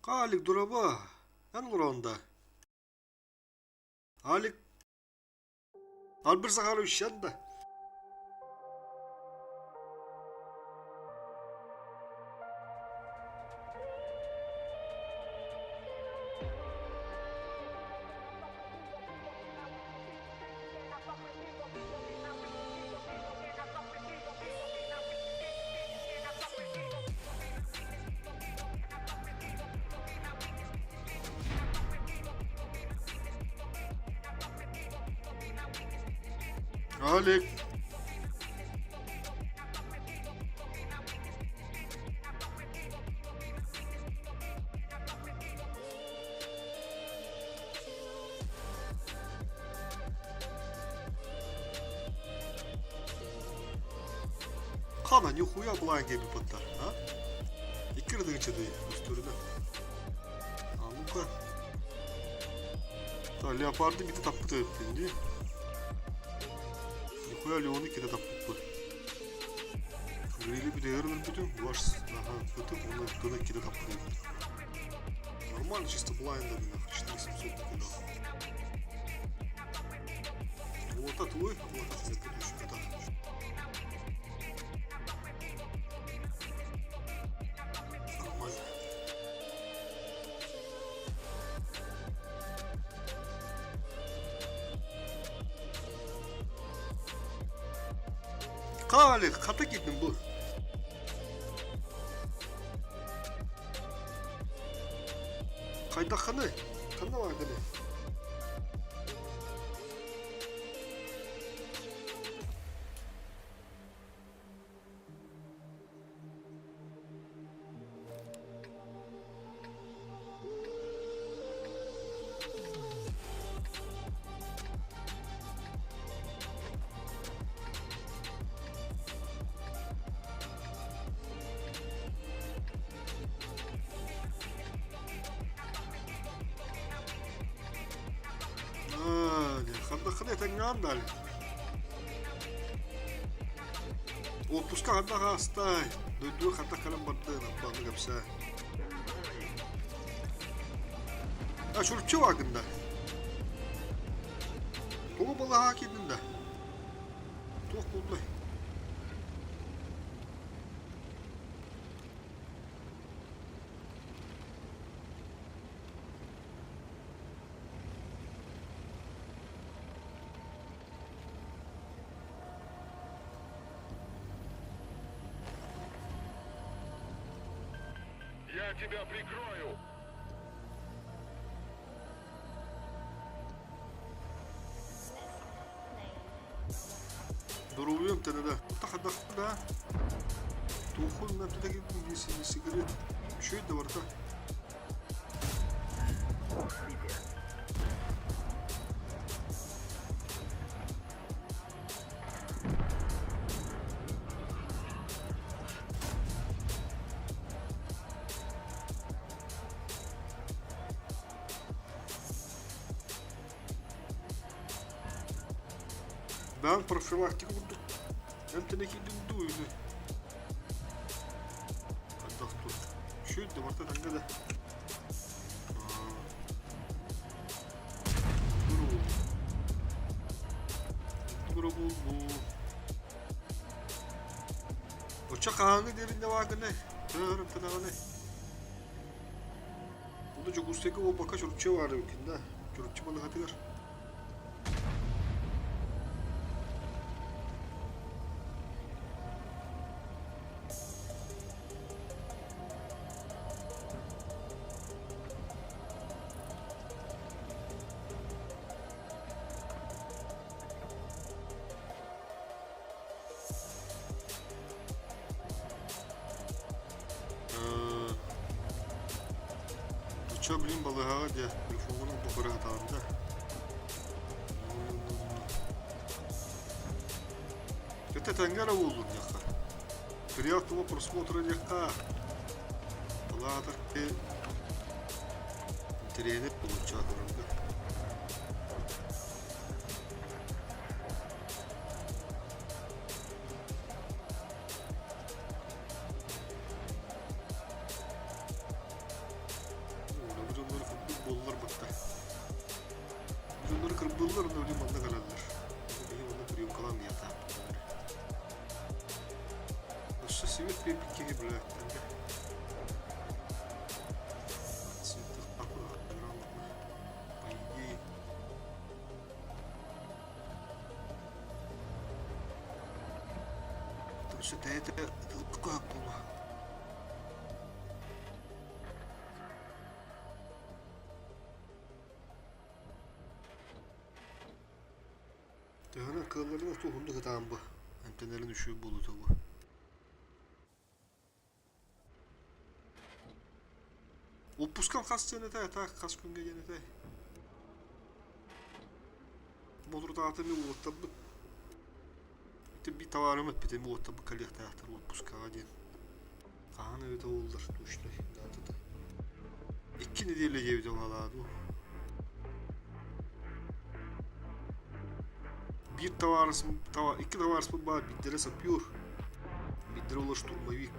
Алик, дорообо, эн олороҕун да? Алик, Альберт Захарович эн да? Алик. Хана нихуя былаан кэлбит баттар, а? Икки ырдыгычыды устурuna. А ну-ка. Та леопарды бити таппыт эбиппин дии. Нихуя леону ките таппыппыт. Грили бүтэгэр өлөрбүтүм, ваш ага, бытык уонна тына ките таппыт эбит. Нормально, чисто блайнда нахуй, 4700 накидал. Вот это твой, вот это это. Нормально. Каали, хата киирдим бу. Хайдаххыный? Ханна бааргыный? Ханна этэҥҥэҕин да Отпуска ханна хаастай? Дойдуга ханна кэлэн бардын, аппааны кэпсээ. А чурчу баагын да? Тоҕо балаһаа киирдин да? Туох буоллай? Я тебя прикрою! Доруобуйам тэнэдэ. Тахадахпына туохун сигарет үчүгэй да барыта. Бэйэҥ профилактика курдук эмтэнэ киирдиҥ дуу или хайдах дуу? Үчүгэй да барыта тэҥҥэ да. Тугура буолбу. Оччо хаһааҥҥы диэбиннэ бааргыный? Төһө ырыттанаҕыный? Онно Дьокуускайга буолбакка Чурапчы баар эбиккин да? Чурапчы балыыһатыгар. Чё, блин, балыыһаҕа диэ, телефоҥҥун бухара сатаан да. Это тэҥҥэ эрэ буоллун диэххэ. Приятного просмотра диэххэ. Балаатар интэриэһинэй получат көрөргө. Буллар онно били манна кэлэллэр. Биһи онно приемкалаан диэхтаахпыт. Өссө свет биэрбит киһи блядь. Цветах грамотно. По идее. Өссө тэйэтэ ытылыкка буолла. Төһөнөн кыалларынан уһуннук ытаан бу, эмтэнэрин үчүгэй буолуо бу. Отпускам хас диэн этэй, так хас күҥҥэ диэн этэй? Ботурутаҕата мин уоттарбыт ити биир товарым эппитэ мин уоттарбыт кэлиэхтээхтэр отпускаҕа диэн. Хаһан эбитэ буоллар точнай датата. Икки нэдиэлэ диэбитэ буолаа дуу. Биир товарысым, икки товарыспыт баар, биирдэрэ сапер, биирдэрэ ол штурмовик,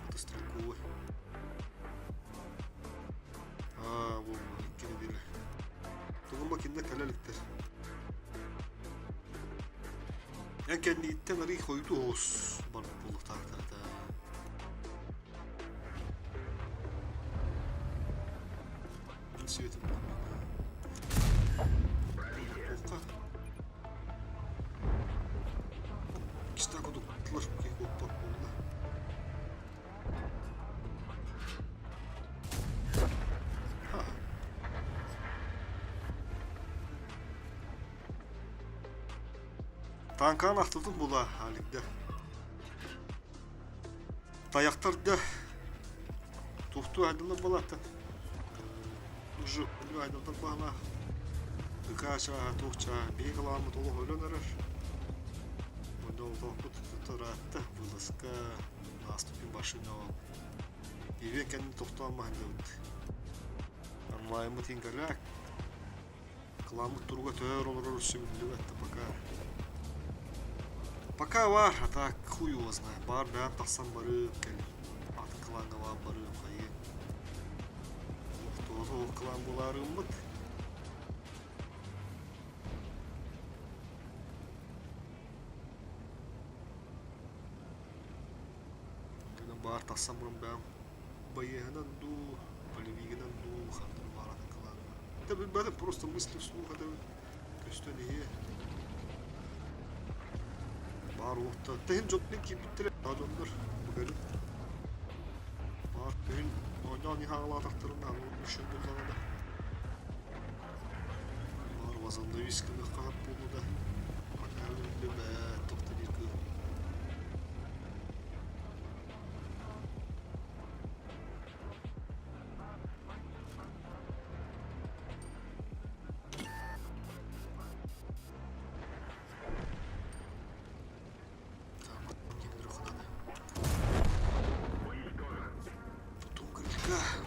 мотострелковый. Аа, бу икки нэдиэлэ. Тугума киндэ кэлэ иликтэр. Эн кэннииттэн арый хойутуу оҕус барбыт буолуохтаахтар да. Светом Туохха? Киста кудуктулар киһи буолла. Таанкаҕын ахтыбытым була Алик да. Тайахтар да туохтуу айдылар балааттан. Уже айдылдар баһылаах. Ыкаа чааһа, туох чааһа, биһиги кылааммыт олох өлөн эрэр. Онно олохпут ыраатта, вылазка, наступим машинаҕа. Ивен кэннин тохтоон маһындабыт. Онлайнмыт иҥкэлээк. Кыламмыт туруга төөр олорор өссө биллибэт да пока. Пока бар, а так хуй его знает. Бар бэйэм тахсан барыым кэлин. Атын кылааҥҥа баар барыым хайыы. Олох ол кылаан буолаарыыммыт. Баар тахсан баран бэйэм байыаһынан дуу, полевигынан дуу ханна бааратын кылаанна. Да билбэтим, просто мысли вслух это көстөн иһиэ. Баар уохта. Тэһин дьоннор киирбиттэрэ дьоннор бүгүн. Баар күһүн оонньоон иһэ аҕалаатахтарына аны үшүн буллаҕына. Баар возобновись гыныахха хат буолла да. Пока биллибэт, тоқта диир кыыл.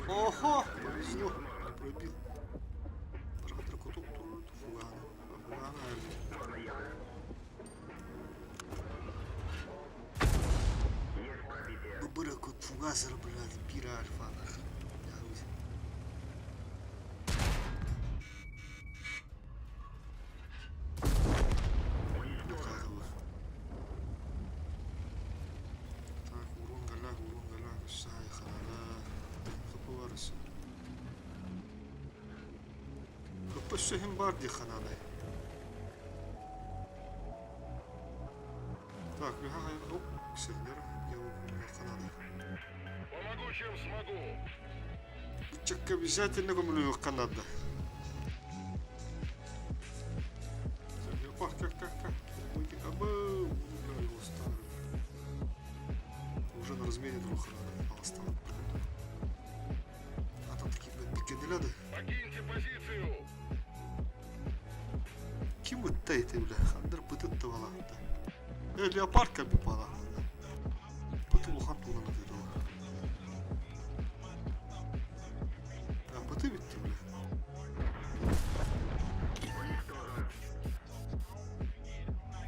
Охо! Повезло, не пробил. Фуганы. Фуганы. Быбырык фугазыр, блядь, бира альфа нах. Так, урон галяк, урон галяк, сай, ханала. Хапы Хапы сөһүм бар дии ханадай. Так, оп, сенер, я ханада. Помогу, чем смогу. Ыччакка обязательно көмөлөһүөххэ наада. Пах, как, как, как. Его ставлю. Уже на размене двух осталось. А там такие биккенделяды. Покиньте позицию. Ким ытта ити бля? Хандыр бытыт тавалаахта. Э, леопард кәби палаахта. Быты улахан туунан ытыыр Быты битти бля.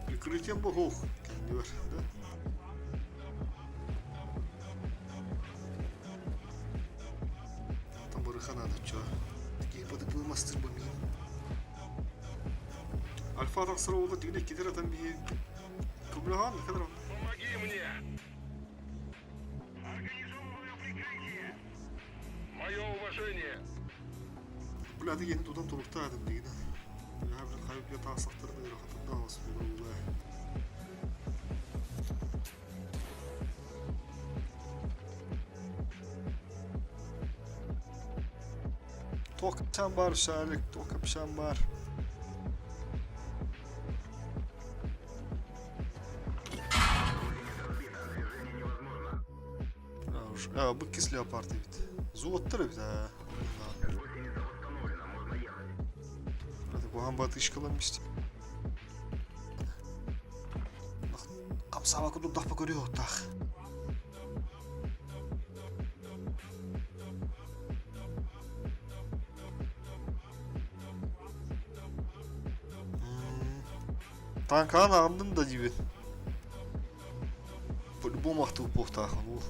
Прикрытием богов кэннибэр, да? Там барыха надо, чё? Такие подыплы мастер бомбин. тахсар уола дигинэ иккитер атан биһи көмөлөһөн кэлэр онно. Помоги мне! Организовываю прикрытие! Мое уважение! Бля, аты киһини тутан туруктаатым дигинэ. Бля, бля, хайы бля таасахтарын ыарахатында алас буолар Туох баар Шалик, туох капшан баар. А, бу кис леопард эбит. Золоттар эбит аа. Куһаҕан батышкаламмыт. Хамсаабакка дурдахпа көрүө оттаах. Танкаҕын аҕынным да диибин. По-любому ахтыбыт буолуохтааххын уол.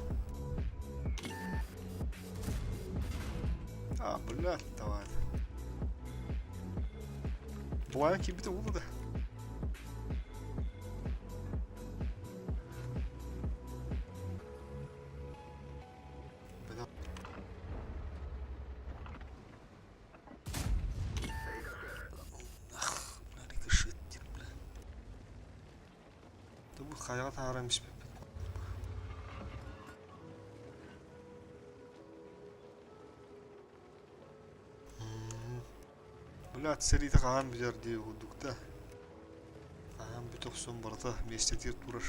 А, блядь, давай. Буайан киирбитэ буолла да. Ах, бля, рикошет диир, бля. Бу хайаҕа таһааран испиппит. Блядь, сэриитэ хаһан бүтэр дии курдук да. Хаһан бүтэ охсон барыта миэстэтигэр турар.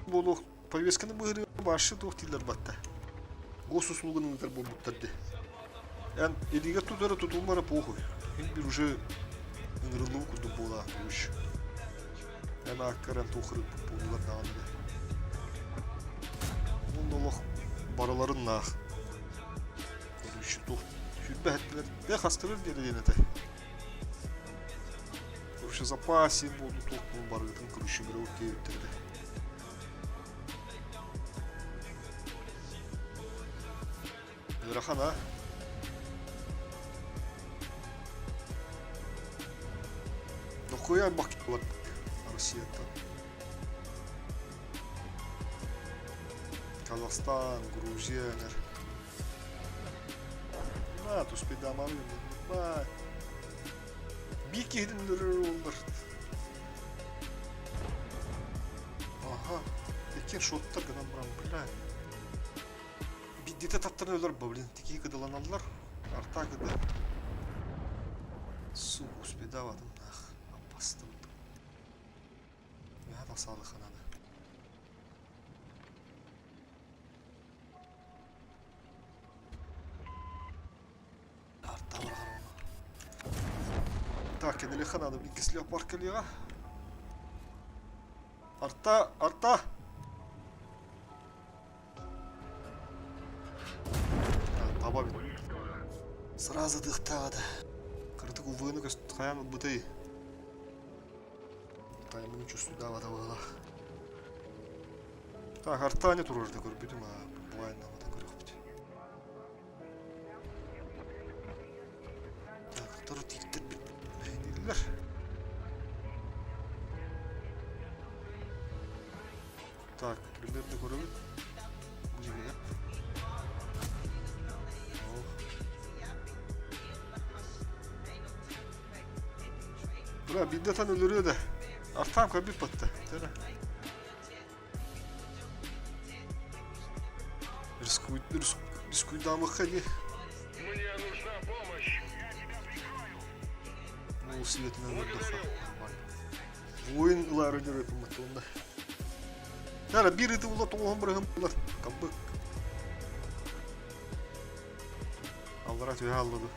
Буолуох повестканы быһырыга башы туох дииллэр батта. Госуслуганы ыытар буолбуттар дии. Эн илиигэ тутара тутулмара похуй. Мин бир уже ыҥырыллыбыт курдук буола уш. Эн ааккар эн туох ырыппыт буолулар даҕаны да. Уонна олох барыларын наах. Короче, туох сүүрбэ эһэттилэр. Бэ хастырыр диэн диэн этэ. Короче, запасе буолду туох буолун барыгытын короче бирэ диэбиттэр этэ. Ыарахан а? Дохуя бакылар Россияттан. Казахстан, Грузия эҥэр. На, туспейдаамаҕын Биир киһитин өлөрөр уоллар. Аха, иккиэн шоттар гынан баран, бля. Биирдиитэ таттаран өлөр бо, блин, тикии кыдаланаллар. Арта кыда. Су, успейдаабатым наах. Аппастым. Миэхэ тахсаалыха надо. Так, кэнэлиэххэ наада, блин, кислев бар кэлиэҕэ. Арта, арта! Таба бит. Сразу дыхтаҕа да. Кырдык УВ-ны көст хайаан ылбытай. Таймын чувствуйдаабата быһыылаах. Так, арта не турар да көрбүтүм, а буайнамата көрөхпүт. Так, тору тииттэр мэһэйдииллэр. Так, примерно көрөбүт. Бу дьиҥэ. Бля, биирдэ тан өлөрүө да. Артаам көрбүт батта. Тэра. Рискуй, риск, рискуйдаамыхха ини. Мне нужна помощь. Я тебя прикрою. Ну, светынан өлөрдөххө нормально. Воин ылаары дөрөпүммэт уонна. Тара биир ыты була тоҕуһун бырыһым булар. Кабык. Аллара түһэ аллады.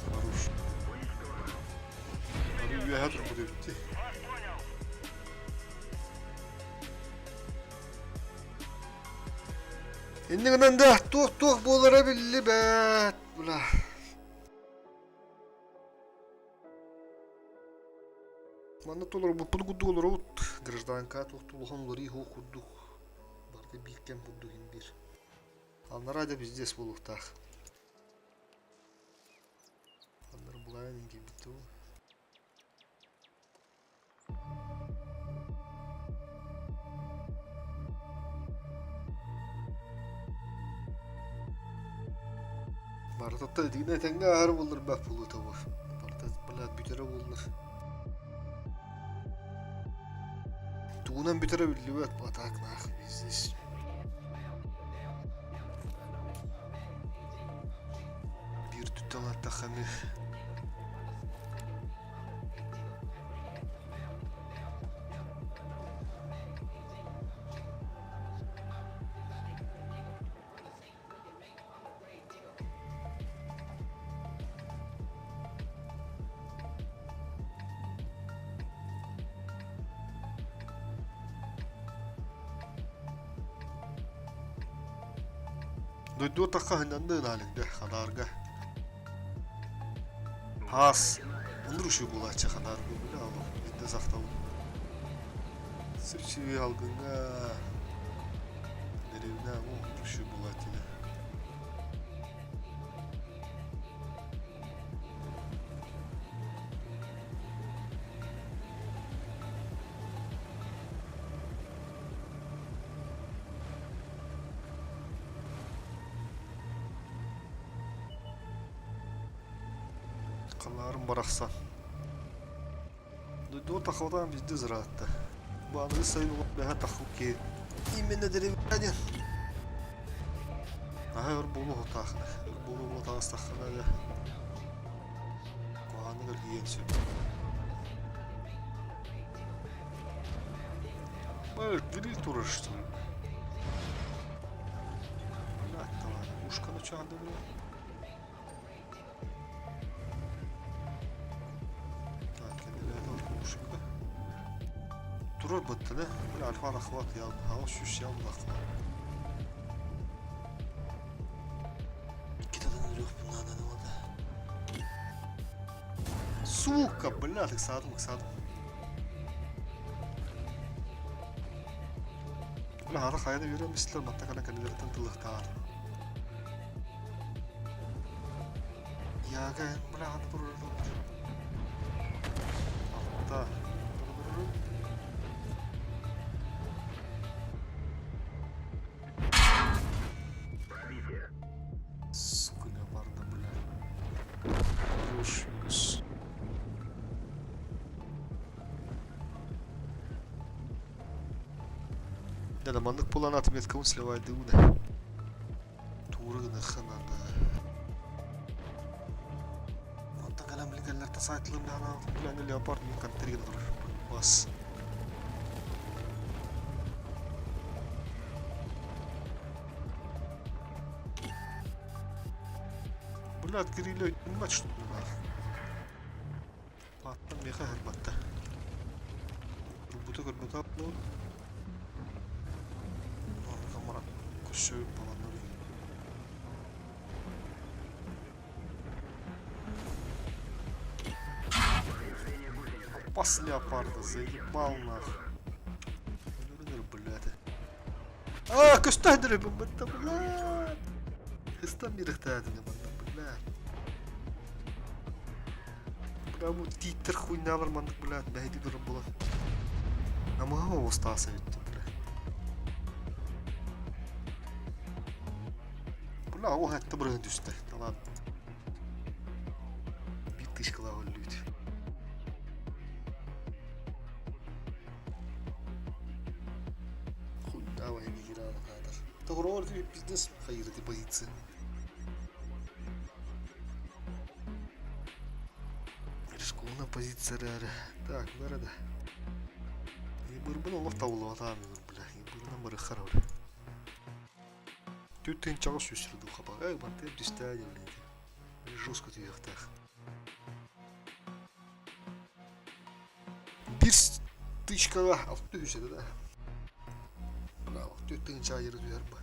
Хорош. Үөһэ турбут эбит Вас понял. Иннигинэн гынан да туох-туох буолара биллибэт. Бля. Манна толорбуппут курдук олоробут. Гражданка туох улахан уларыы суох курдук. Барыта биир кэм курдук иһин биир. Анараа да пиздец буолуохтаах. Аннары булаайан иһин киирбит дуу. Барытыттан итигинэ этэҥҥэ ааһар буоллар баах буолуо этэ буо. Барыта блядь бүтэрэ буоллар. Тугунан бүтэрэ биллибэт, а так нахуй пиздец. Биир түттэн аттахха эмиэ Дойду тахха ханнанды наалыгда ханаарга. Хаас оннур үчүгэй буолааччы ханаарга бля олох биирдэ сахтабын. Сып-сибиэ алгыҥҥа дэриэбинэ оннур үчүгэй буолааччы да. Халаарым барахсан. Дойдуга тахалатаан биирдэ ыраатта. Бу аныгы сайын олох бэһэ тахыл киһи. Именно деревня диэн. Наһаа өр буолуохтаахына. Өр буолуо таҕыстаххына да куһаҕаннык эргийиэн сөп. Били турар что ли? Блядь, ладно, ушка начала бля. Так, кэннилээтэ ушка. Турар быттыны. Бля, альфа охват я хаос үс явно охват. Икки тадан өлүөхпүн наада надо. Сука, бля, ыксаатым, ыксаатым. Бля, хара хайаны үөрэн бистилэр, манта кэлэн кэннилэриттэн тылыхтаар. Яга, бля, хана турар. Алта. Сука, леопарда, бля. Хорош, минус. Да, да, маннык буолан отметкабын сливайдыыбын. Туура гыныахха наада. Онтон кэлэн билгэллэртэн саайтылым даҕаны бля леопард мин контейнер турар. Бас. Бля, открыли матч что ли нахуй. Аттан миэхэ аһарбатта. Турбута көрбөтө буолуо. Камара көрсөбүт баланнар. Пас леопарда, заебал нахуй. Блядь. А, көстөһдөрө быммытта, блядь. Хыстан бириктаатыҥа манна, блядь. Бля, бу тииттэр хуйнялар маннык, блядь, бэһиди турар буолан. Намыһа оҕустааса эбит, бля. Бля, оҕо хатта бырыһын түстэ. Талаан. Биир тычкалаах өллүүт. Хуй, давай, не кадр. Тоҕуруор пиздец хайырыты позиция. Рискованная позиция эрээри. Так, бары да. Ибырбын олох табыллыбатаҕым бля. Ибырынан барыххар бля. Түт тыынчаҕа сүүс духа Эй, бантыып дистää блядь. Жестко түһүөхтээх. Биир тычкаҕа алта үс этэ да. Браво, түөрт тыһыынча аайы түһэр ба.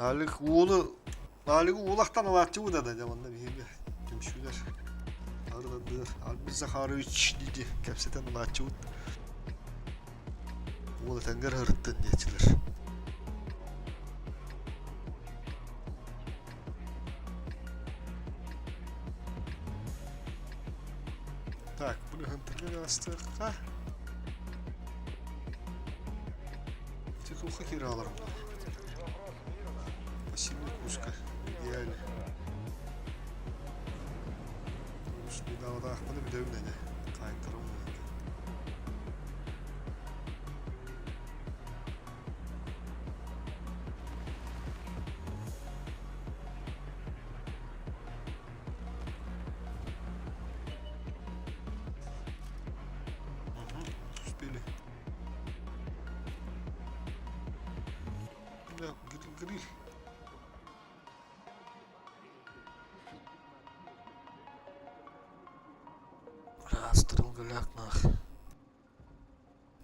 Алик уолу Алигы уолахтан алааччыбыт да дьэ манна биһиги түмсүүлэр арыдардыыр Альберт Захарович диди кэпсэтэн алааччыбыт уол этэҥҥэр һырыттын диэччилэр. Так, буну хантырга астыахха. Титуха кирааларым. Пассивный пуска. Идеально. Успейдаабатаахпына бүтэбин ини. Хаайтарым Успели. Да, гриль. Раастырылгылаах нах.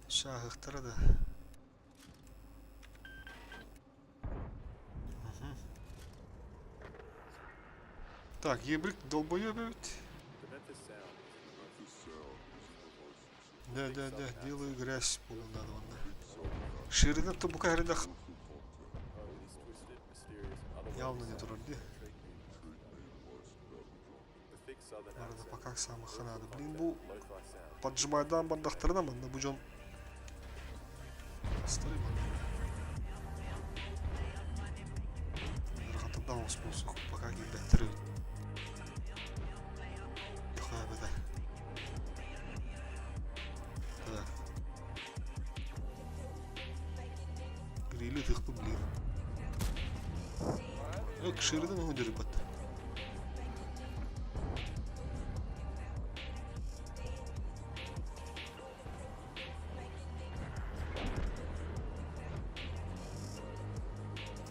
Шааһыктара да. Так, ебрик долбоеб эбит. Да, да, да, делаю грязь буолуон надо онно. Ширина тобука хэридах явно не турар дии. Наверное, пока самых надо. Блин, бу поджимайдаан бардахтарына манна бу дьон Старый манна. Ыарахаттардаах оҕус буолсук, пока киирбэттэр эбит. Тохообото. Так. Грили тыхпы блин. Ök ширден өндіріп.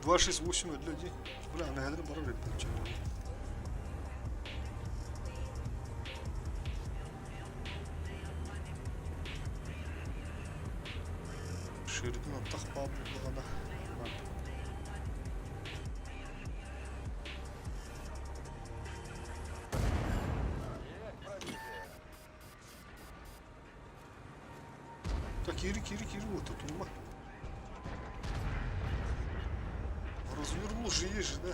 268 өллө дии. Бля, мэһэлэри барар эбит. Ширдин аттах баа буоллаҕына. Так, кири, кири, кири, вот тут ума. Развернул же есть же, да?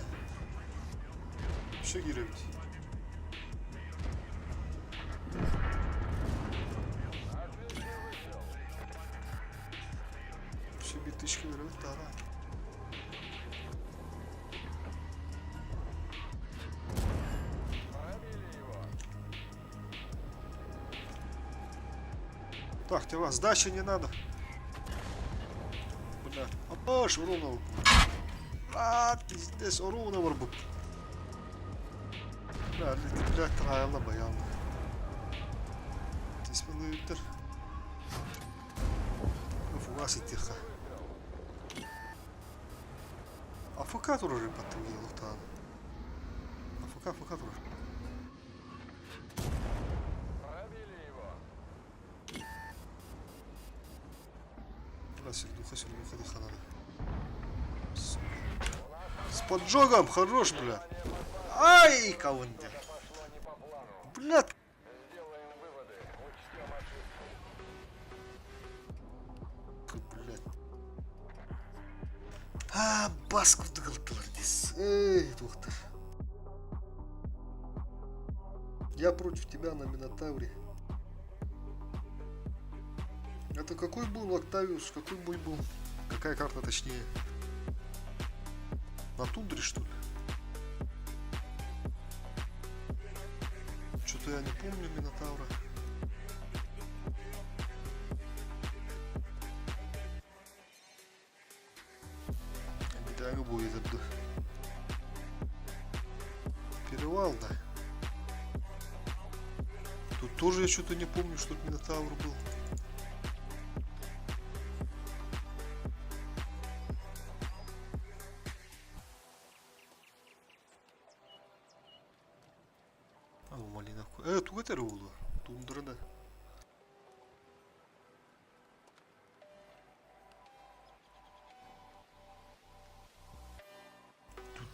Все кииребит. Все битышки беребит да. Так, тебе сдачи не надо. Бля. Аш, урона. А, пиздец, урона бар бу. Бля, блядь, траялама явно. Тиспелыйдыр. Фугас тихо. АФК турар баттым луктаан. АФК, АФК турар. Бля, сердуха, сердуха, диха надо. Сука. С поджогом, хорош, бля. Ай, каунде. Бля. Блядь. А, бас курдук ылтылар дес. Эй, доктор. Я против тебя на Минотавре. Это какой был Октавиус? Какой бой был? Какая карта точнее? На тундре, что ли? Что-то я не помню Минотавра. Медаҥы буойдурду. Перевал, да. Тут тоже я что-то не помню, что тут Минотавр был. А, Малиновку. Туга этэр буолуо. Тундра да.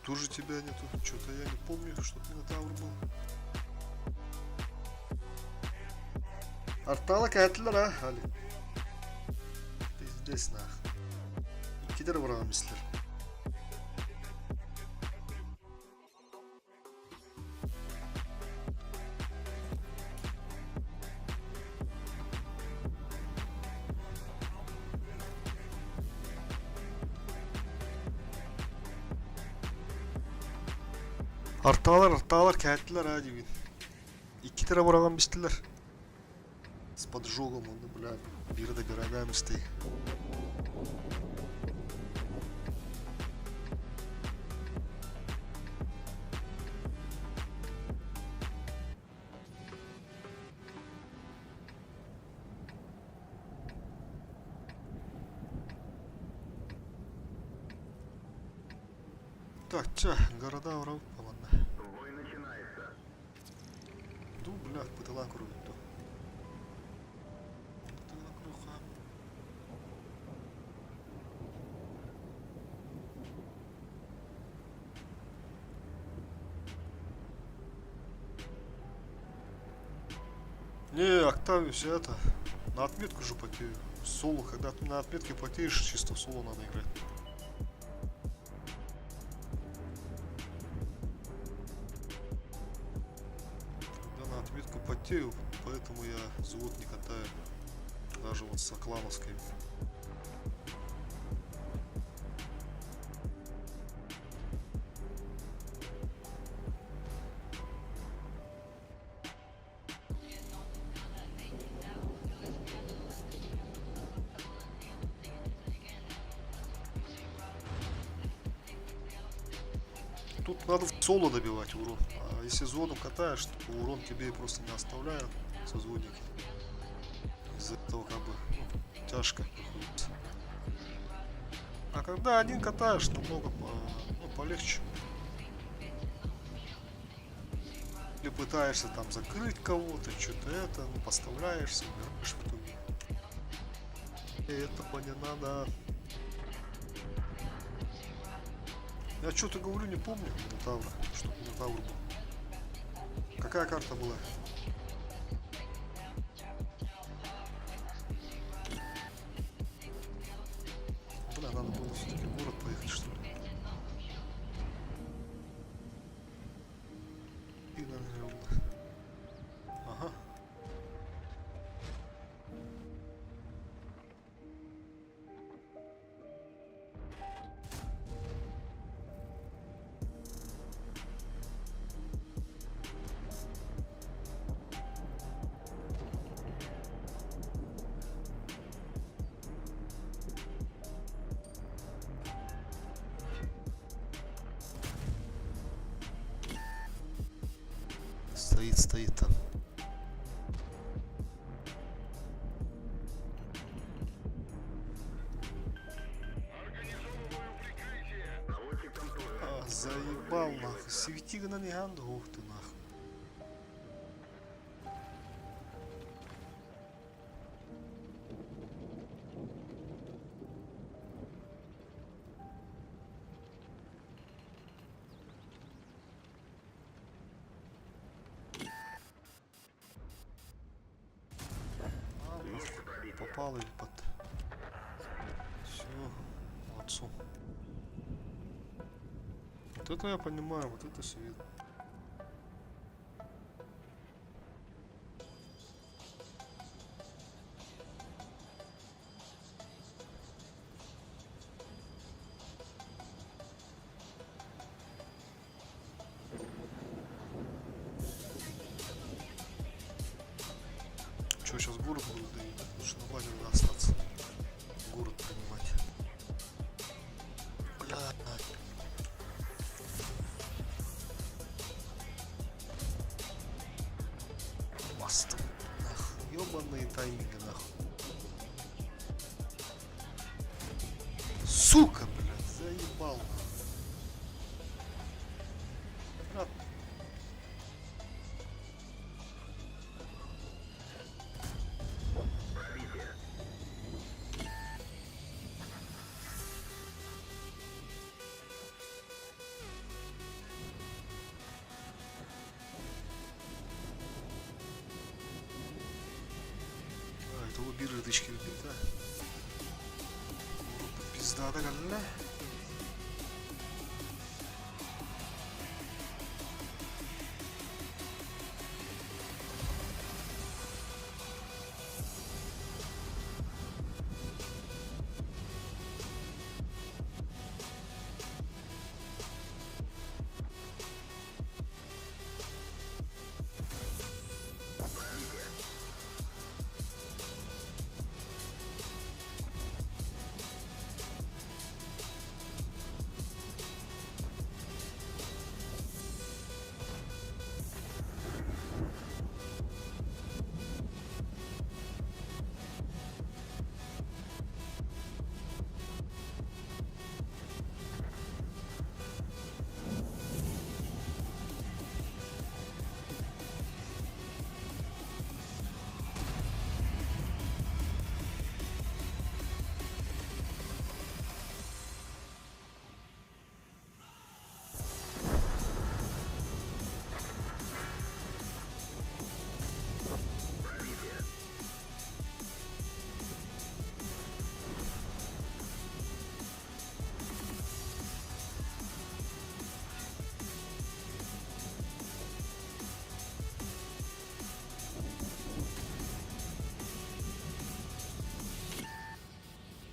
Тоже тебя нету. Что-то я не помню, чтоб Минотавр был. Артала кэһэтилэр а, Али. Пиздец нах. Иккитер быраҕам истэр. Артаалар, артаалар кэһэттилэр аа диибин. Икки эрэ быраҕан бистилэр. С поджогом онно, бля, биир да гранаам истэй. Так, чэ, города урал манна. Бой начинается. Ду, бля, бытылаан көрөбүт дуо? Бытылаан көрүөххэ. Не, Октавиус, это, на отметку же потею. Соло, когда ты на отметке потеешь, чисто в соло надо играть. Когда на отметку потею, поэтому я взвод не катаю. Даже вот с Аклановской. Тут надо в соло добивать урон. А если взводом катаешь, то урон тебе просто не оставляют созводники. Из-за этого как бы ну, тяжко приходится. А когда один катаешь, намного по, ну, полегче. Или пытаешься там закрыть кого-то, что-то это, ну, подставляешься, умираешь в итоге. И этого не надо. Я что-то говорю, не помню Минотавра, что Минотавр был. Какая карта была? Бля, надо было все-таки в город поехать, что ли? И, наверное, Ага. Стоит, стоит там. Организовываю прикрытие. Наводчик там тоже. А, заебал нахуй. Свети на не ух ты нахуй. А, нахуй. Попал или под... Все, молодцу. Вот это я понимаю, вот это все видно. Че, сейчас город будут давить? Лучше на базе надо остаться. Город принимать. Блядь. Маст. Нахуй. Ёбаные тайминги, нахуй. Сука, блядь, заебал. нахуй. Брат. Пробитие. Электричка билбит Пиздата кэллэ.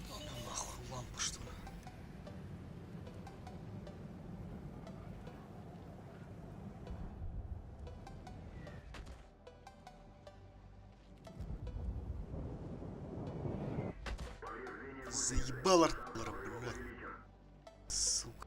Да ну нахуй лампа, что ли? Заебал артиллера, блядь. Сука.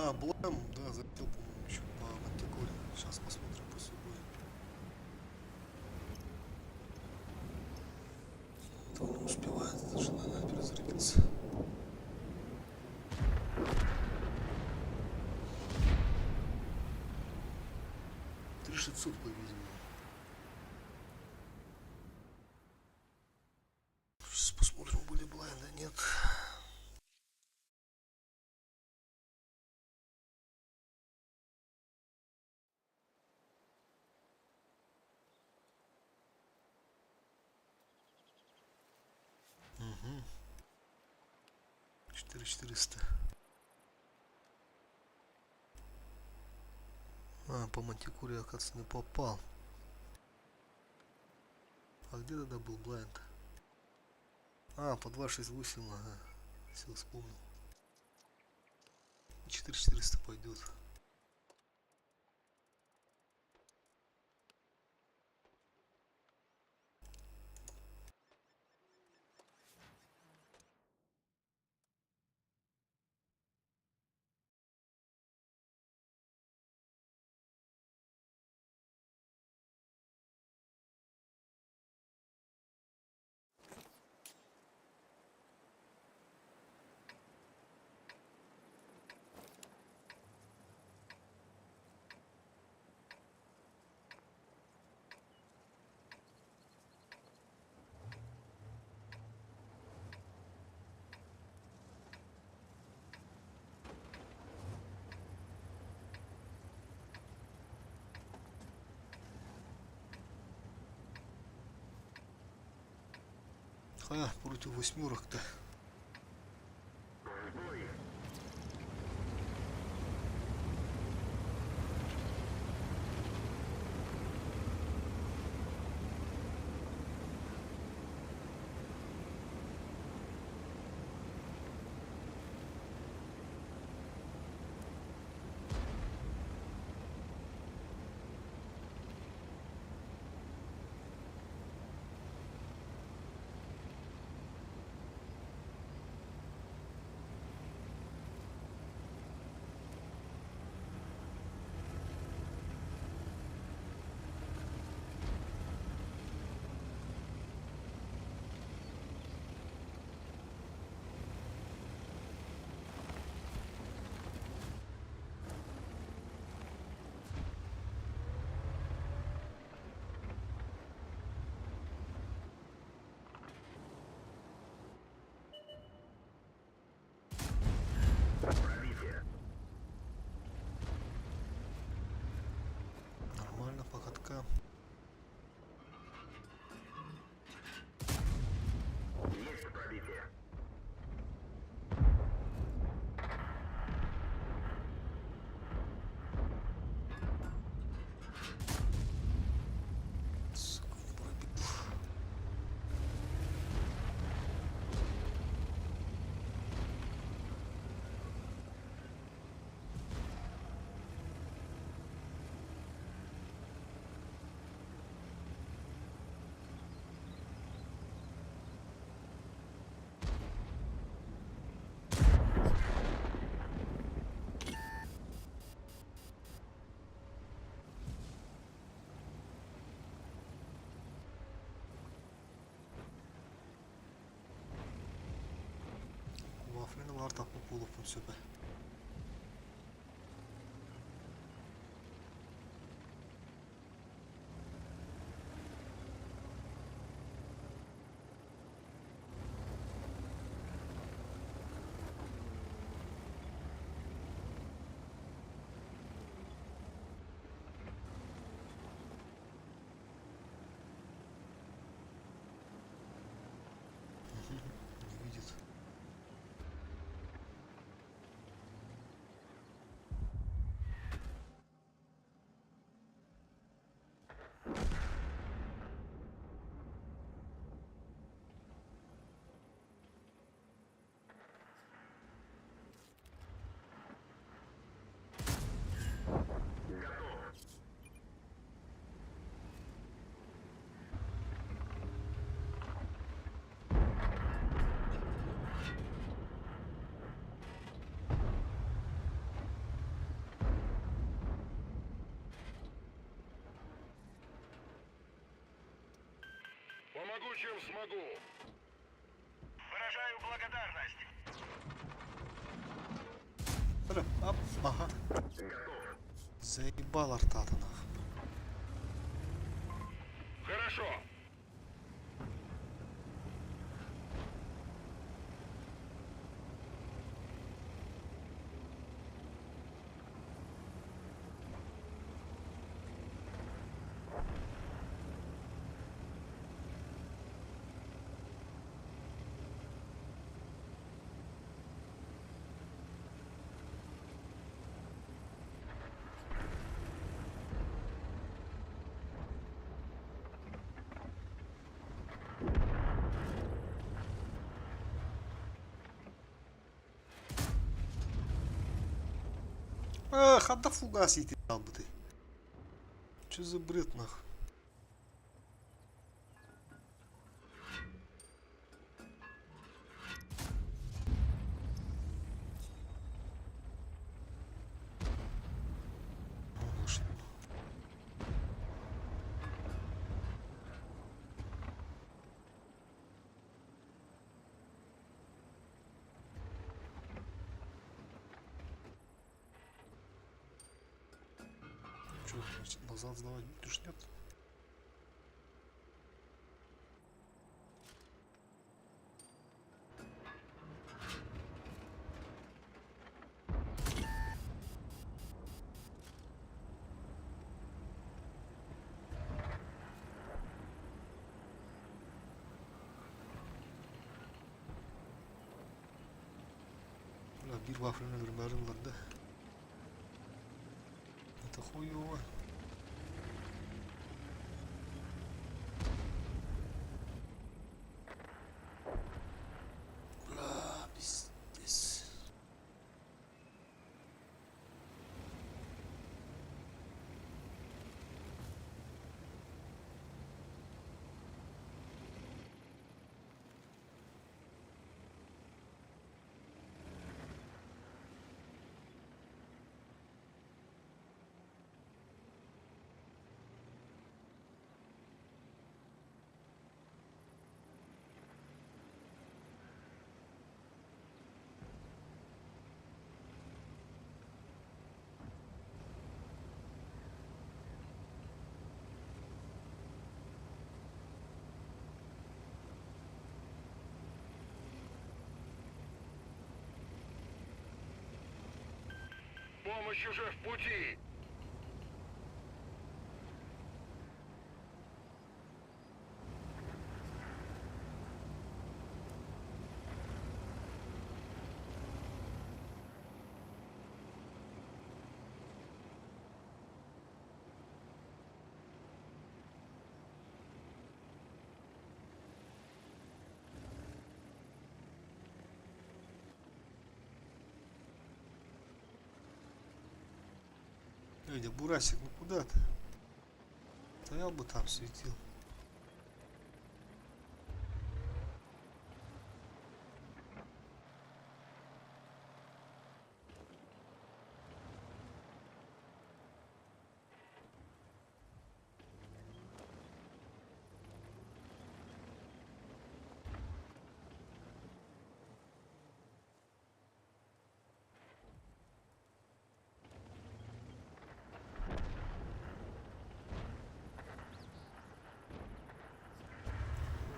А, Блэм, да, залетел, по-моему, еще по Мантикоре. Сейчас посмотрим после боя. Это он не успевает, даже, наверное, перезарядиться. 3600, по-видимому. Сейчас посмотрим, были блайнды, нет. Угу. 4400. А, по мантикоре, оказывается, не попал. А где тогда был blind? А, по 2.68, ага. Все, вспомнил. 4400 пойдет. А, против восьмерок-то. В бой. Пробитие. Нормально, по каткам. Есть пробитие. Сука, не пробил. Вафлины баар таппыт буолуохпун сөп. Не видит. Помогу, чем смогу. Выражаю благодарность. Ап, ага. Заебал артата нахуй. Хорошо. Эх, а да фугас ити бы ты. Че за бред нахуй? Че, значит, назад сдавать будешь, нет? Бля, биир вафлины өлөрүмээри да. Это хуёво. Бля, пиздец. Помощь уже в пути. Эй, да Бурасик, ну куда ты? Стоял бы там, светил.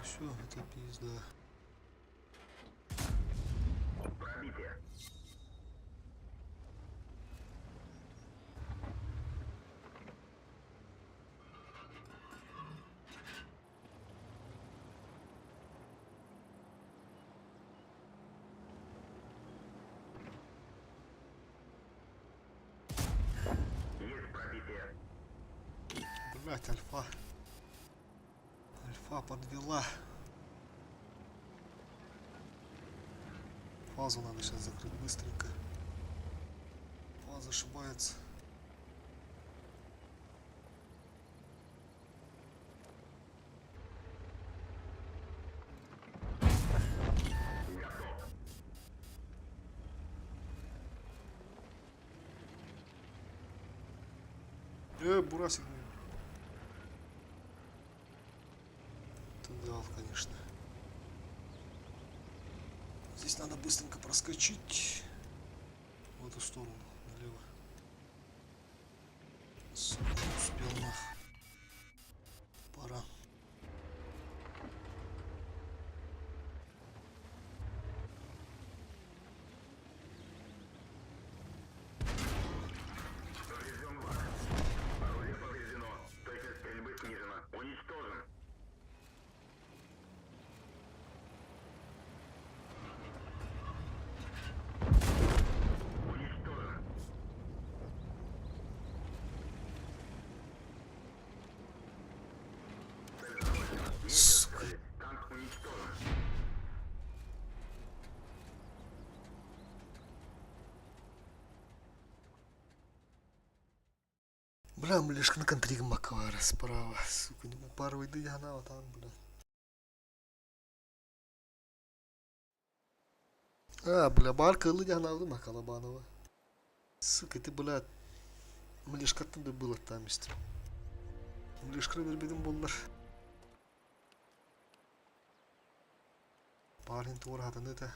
Все, это пизда. Блять, альфа. Альфа подвела. Фазу надо сейчас закрыть быстренько. Фаза ошибается. Бурасик. Это да. Завал, конечно. Здесь надо быстренько проскочить в эту сторону, налево. Сука, успел нах. Пора. Поврежден ВАК. Орудие повреждено. Точность стрельбы снижена. Уничтожен. Уничтожен. Сука. Танк уничтожен. Бля, млешка на контриг Маквара справа. Сука, не упарывай, да она вот там, бля. А, бля, бар кылы дьаһанаабытым Колобанова. Сука, ты, бля, млешкаттан да было там истим. Млешканы бербедим буоллар. Парень туораатаны да.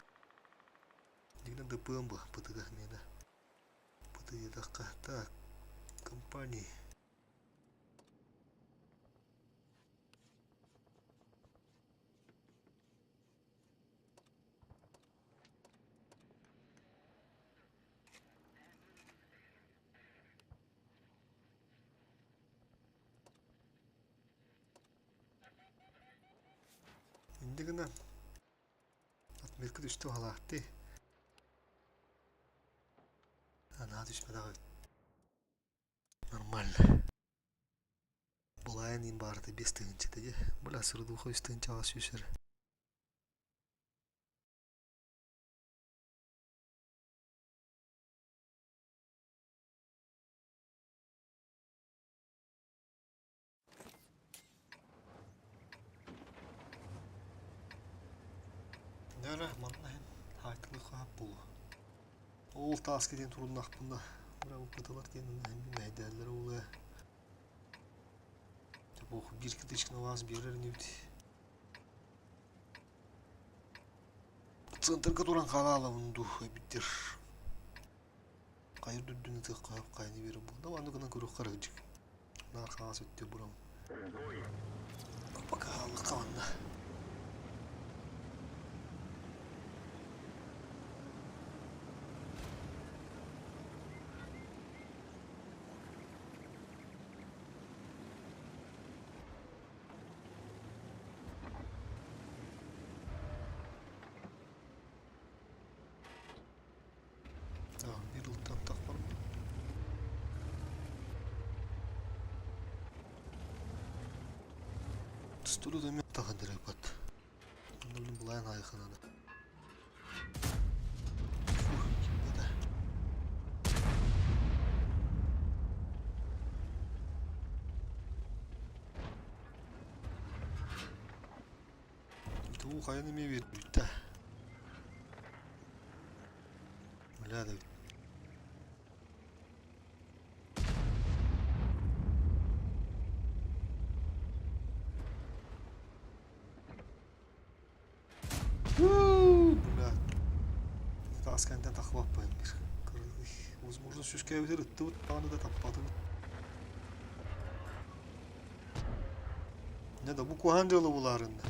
Дигинен дыппыам бу, бытыга миэнэ. Бытыйдахха так, компании. Инде гына отметка түстү халаахты. Анаа түспэтэх эбит. Нормально. Былайын иин баарыта 5 тыһыынча дии. Бля, сырдууха 3 тыһыынчаҕа сүүсэр. Дьэ манна иһин хаайтылыахха буолуо. Ол тааска диэн туруннахпына, бырабыппытылар диэн мэһэйдээллэр ол ээ. Биир кытычканы вас биэрэр инибит. Центрга туран хаалаалабын дуу эбиттэр. Хайыр дүрдүн ытыахха хайны биэрэн буолла. Маннык гынан көрүөххэ эрэ Наар хаҥас өттү бурам. Пока хааллахха манна. Так, биир ылтан тахпар Тустуру да тахан дырыпат. Онно булайын айхананы. Фух, кимбата. Туу хайан эмиэ биэрбиттэ. Бля да Бля. Таас кэнтэн тахлаппайын бир. Возможно, сүскээбитер ыттыбыт даҕаны да таппатыбыт. Не да бу куһаан дьыала булаарынна.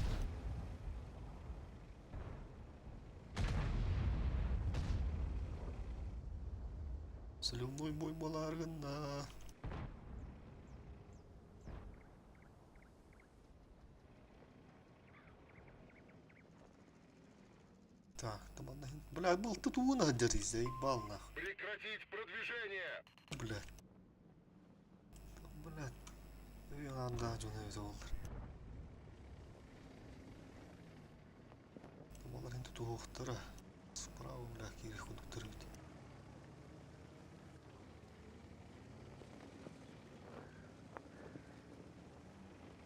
Соляной бой буолааргынна. Так, там одна... Бля, был тут уна заебал нах. Прекратить продвижение! Бля. Бля. Анда дьон эбитэ буоллар. Балар инде туһуохтара. Справа, бля, киирэх курдуктар эбит.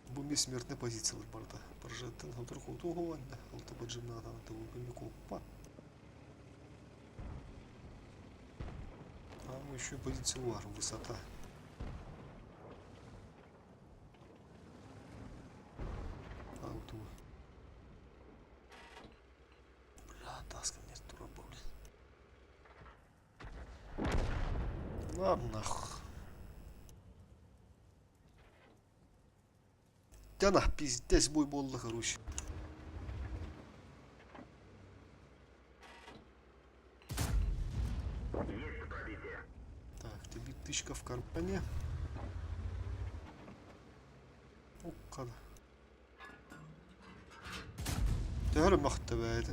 Бу эмиэ смертная позициялар барыта. Прожеттан сотору хотуоһуонна, алта поджимнаатаҕын тыбылгын куоппат. Там еще позиция бар, высота. А, вот его. Ладно. Тяна, пиздец бой буолла, короче. Есть пробитие. Так, тебе тычка в кармане. Уккада. Төһө мөхтөбөт.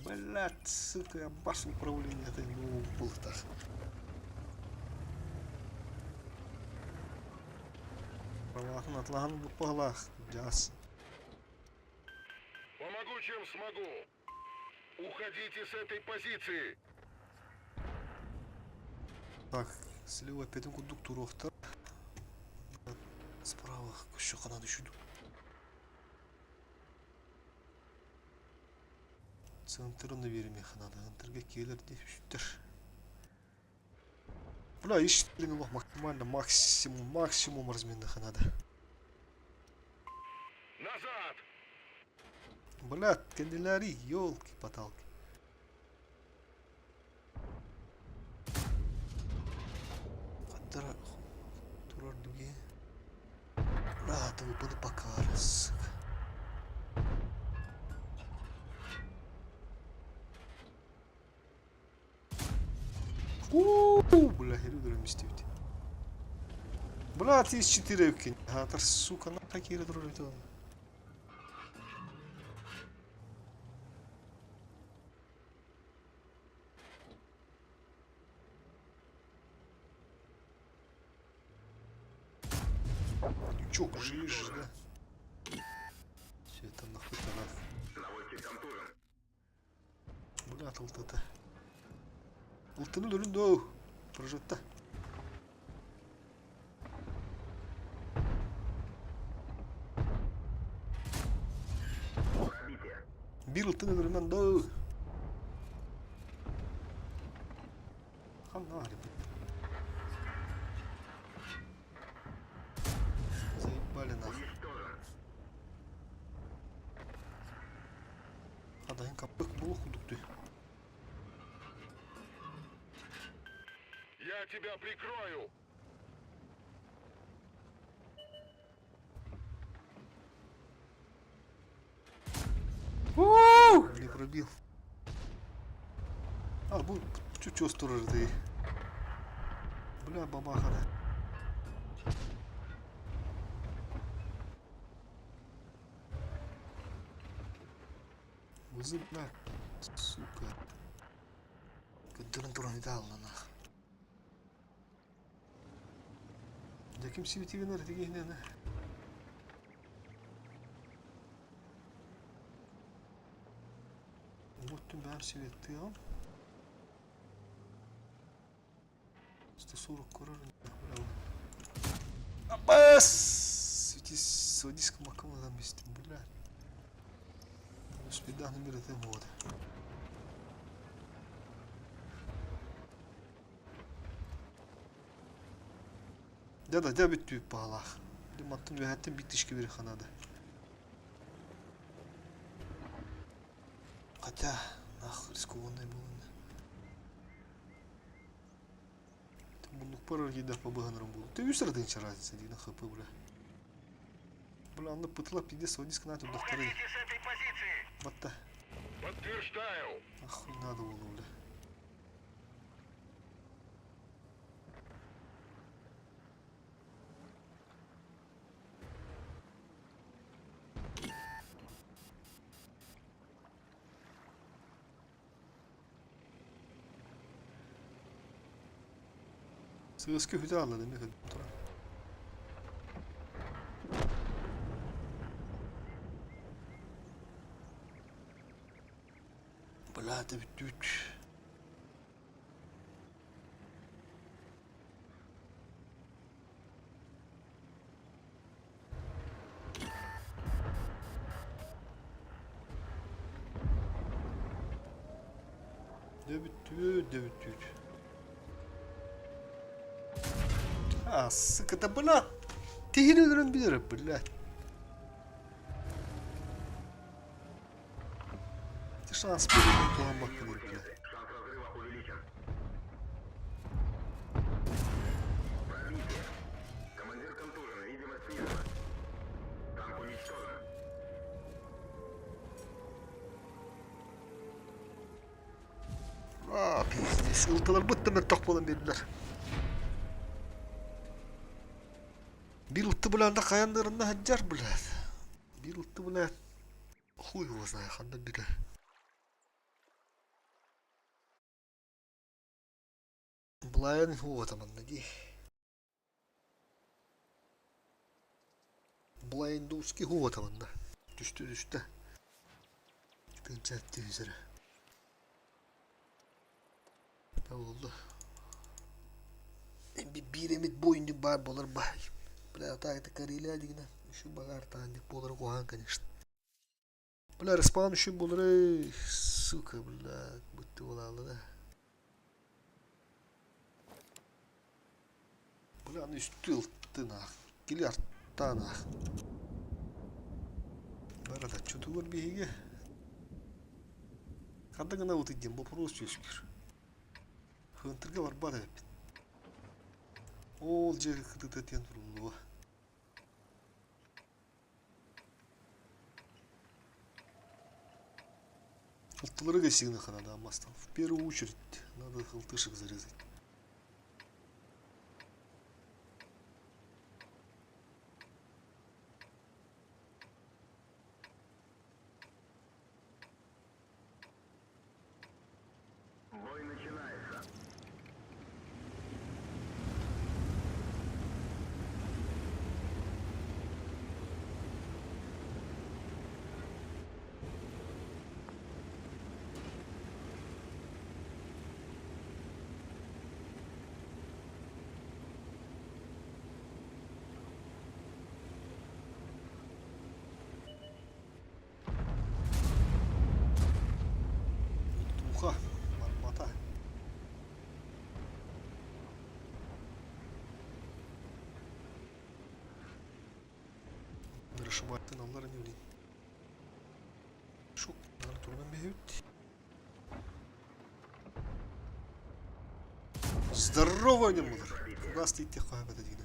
Блядь, сука, я башню управления это не был так. Праваһын атлаһан буппалаах, дьаас. Помогу, чем смогу. Уходите с этой позиции. Так, слева петин курдук туруохтар. Справа еще канады үшүдүк. Центрын биэримиэхэ наада. Центрга киэлэр дии үстэр. Бля, иш максимально максимум, максимум разменных надо. Назад! Бля, канделяри, елки-поталки. Хаттара турар дуги. Бля, ты выпады пока, сука. Уу, бля, херүдөрөм истибит. Бля, 34 эбиккин. Аатар, сука, на киирэ турар эбит ол. Чок, жиж, да? Все это нахуй тогда. Наводчик контужен. Бля, ылтата. Ылтыны өлүн доо. Прожитта. Пробитие. Биир ылтын өлөрүмэн доо. Ханна Заебали нахуй. Уничтожен. Адайын каппык буолуох курдук дуу. Я тебя прикрою. Не пробил. А, бу чуть-чуть турар дии. Бля, бабаха да. Узы, бля, сука. Көрдөрөн туран итаалла нах. Дьэ ким сибитигин эртигиһинэн Буттун баар сибиттыаҕым. 140 көрөр Абас! Светись, маком там истим, бля. Успедан мир это вот. Дьэ да, дьэ бүттүүт баҕалаах. Мантан үөһэттэн биир тишки биэриэххэ наада. Хотя, нах, рискованный буолунна. Муннукпар эргийдэхпэ быһанарым буолуо. Ты үс тыһыынча разница диэн хп бля. Бля, онно пытла пиздец водись гына турдахтарый. Уходите с этой позиции. Батта. Подтверждаю. Нахуй надо было, бля. Сыаска үһүтэ аалла эмиэ көрдüm туран. Бля, бүттүбүт. Дьэ бүттүбүт, дьэ бүттүбүт. А, сука, да бля! Тиһини өлөрөн билэр, бля. Ты шанс берген туһаммаккын бля. Шанс разрыва увеличен. Пиздец. Ылтыларбыт да мөлтөх буолан биэрдилэр. Биир ылты булаанда хайан дырынна сылдьар блядь. Биир ылты блядь. Хуй его знает, ханна билэ. Блайн уота манна дии. Блайндуски уота манна. Түстэ түстэ. Тыынча түһүсэрэ. Буолла. Биир эмит бойунньук баар буолар баай. Бля, так это Карелия дигинэ. Еще багар таанник буолар куһаҕан, конечно. Бля, респаун үшін буолар эй, сука, бля, будто буолаалла да. Бля, аны үстүү ылтын аах, кили артаан аах. Барата чутугар биһиги. Ханна гына утый диэн вопрос үөскүүр. Хынтырга барбат эбиппит. Ол дьиэ кытыта диэн туруллуо. Ылтылары гостиных надо аммастан. В первую очередь надо халтышек зарезать. Бой начинается. Туха, барбата. Нырышыбаттын аллар не билин. Шук, турунан бэһэбит. Здорово, ньыммылар. Кугас тииттэх хаһабата дигинэ.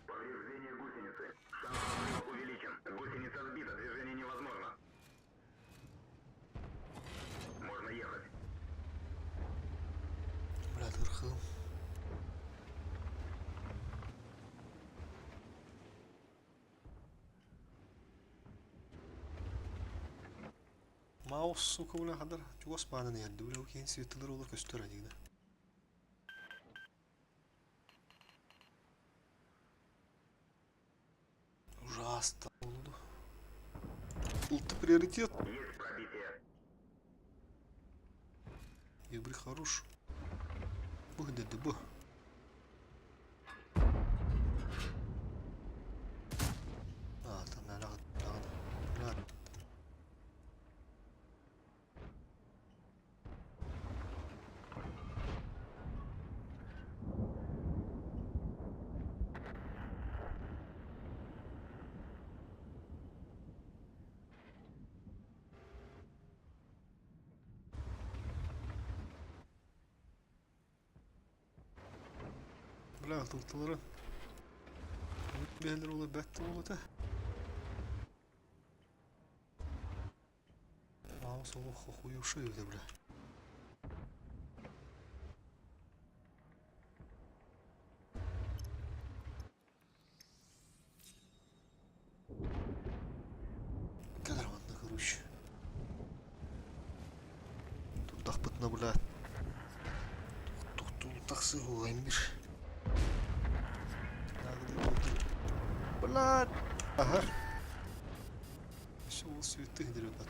Повреждение гусеницы. Шанс прорыва увеличен. Гусеница сбита, движение невозможно. Можно ехать. Бля, тырхым. Маус, сука, бля, хадар чугас баанан иһэрдэ, бля, киһин светлыр уола көстөр анигына. Ужасно oldu. Улты приоритет. Есть пробитие. Ебри хорош. Бых деді бу. А, там наверное, Бля, тылтылары. Бэһэлэр уола бэт буолута. Маус олох охуевший эбитэ бля. Кэлэр манна короче. Турдахпытына бля тохтуу тахсыы уһугайын бир. Блядь! Ага. Все, ол светы ребят.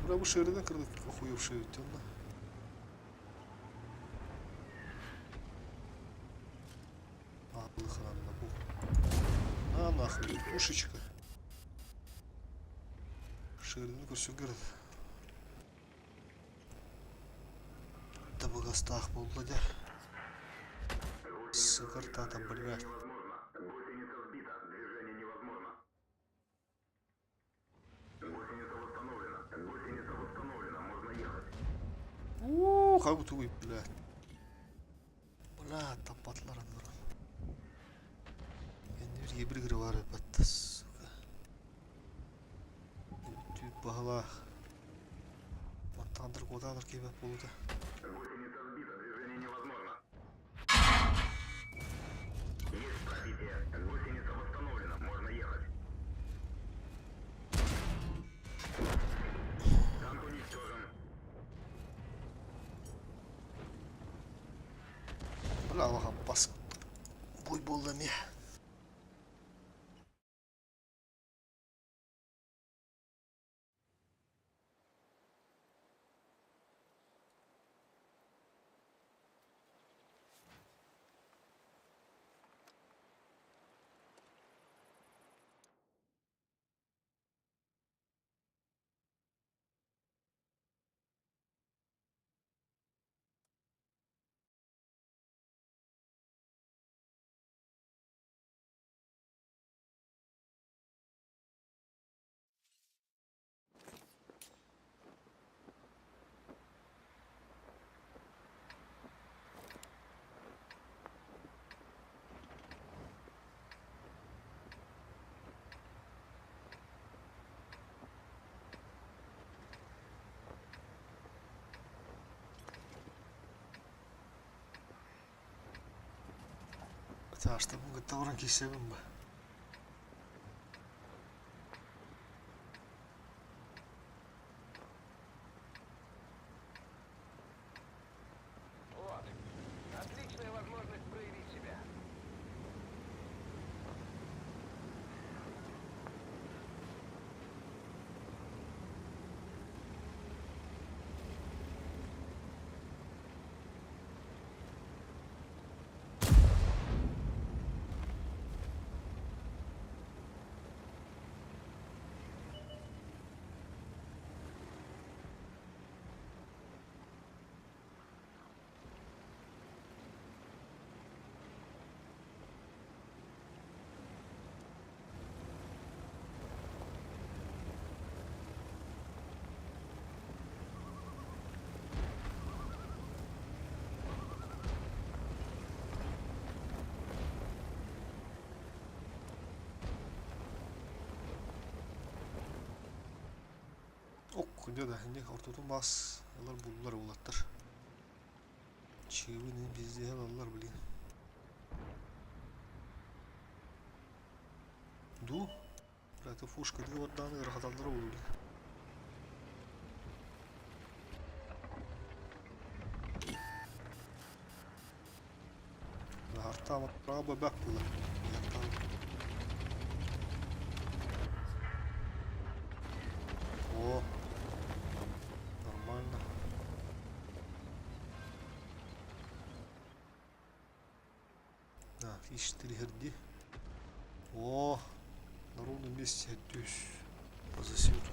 Бля, бу шериден кырдык охуевший өттүн Аллах бу. На нахуй, пушечка. Шериден көрсөнгөр. Табыгастаах буолла дьэ. Сыгыртаата, блядь. Невозможно. Гусеница сбита. Движение невозможно. Гусеница восстановлена. Гусеница восстановлена. Можно ехать. Уу, как тугуй, блядь. Бля, таппатылар аннары. Эннибир ебір бар эбит, сука. Түүп баһылаах. Мантаандыр куотаалар киэбэт буолута. Гусеница сбита. Движение невозможно. Есть пробитие. Гусеница восстановлена. Можно ехать. Танк уничтожен. Бля, алаха бас. Буй буолла эмиэ. Таастабын кытта баран киирсэбин ба. Вот. Отличная возможность проявить себя. Ок, дьэ да, инник ортотун бас ылар буллар уолаттар. Чыыбын пиздеһэ ылаллар, блин. Ду? Бля, это фушка дыы бардааны ыарахаталлара буолуо, блин. Артаама бэк буолар. О, нормально. Так, иш-3 О, на ровном месте түс по засвету.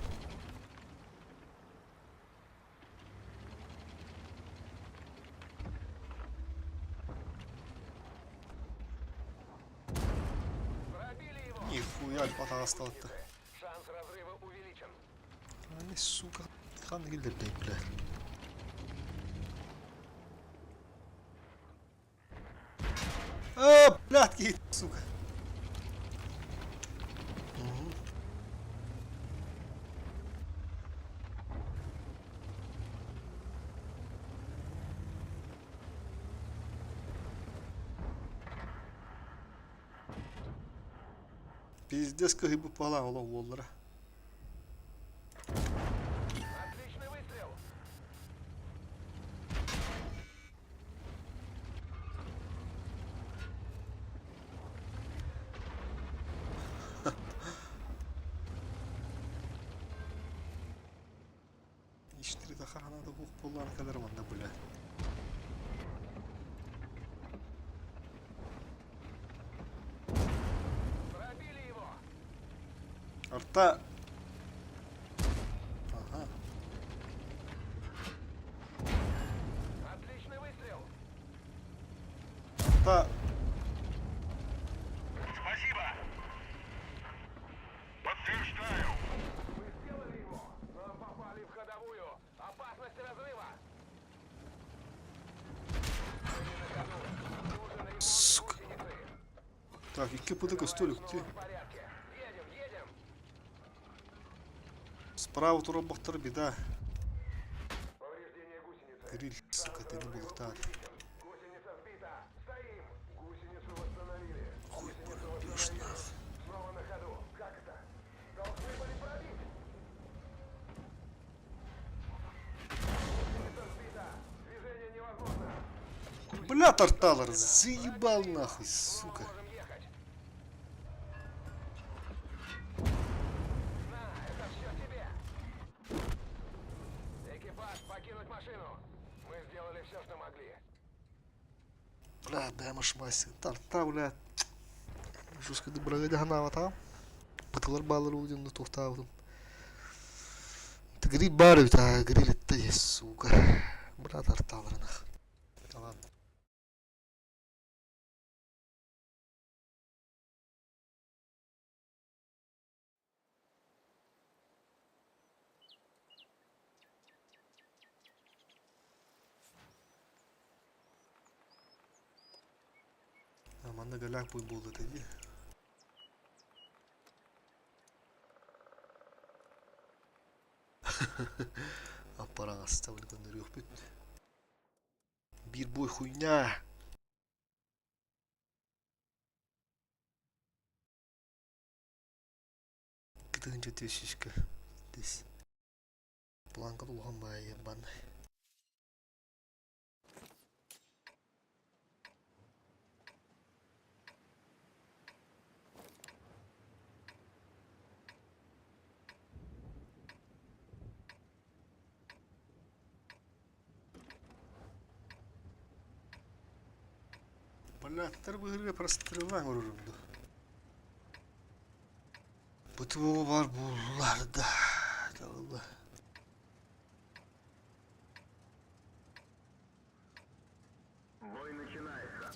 Пробили его. Нихуя, патаасталта. Шанс разрыва увеличен. Ай, сука, хан киллэрдэй, блядь. А, блядь, сука. Угу. Пиздец кыһыйбыт баҕалаах олох уоллара. Отличный выстрел. Иштерите хараната бух буоллаан кэлэр манна блядь. Пробили его. Арта. Ага. Отличный выстрел. Арта. Так, икки пыты көстө өлүктүү. Справа турар беда. Гриль, сука, ты не булуктаар. Хуй пробьешь нах. Бля, тарталар, заебал нахуй, сука. Бля, дай машмайся. Тарта, бля. Жестко бырага ханаабатаҕым. Бытылар баалар удин туохтаабытым. Гриль баар эбит, а гриль это сука. Бля, тарталар нах. Ладно. Манна голяк буолла этэ дии. Аппараҥаста көннөрүөхпүт. Биир буой хуйня. Кытыһынча түөсүскэ дес. Планка улахан баайы баннай. Поляктар быһырга прострела оҥорорум дуо? Бутуо бар буоллар да табылла. Бой начинается.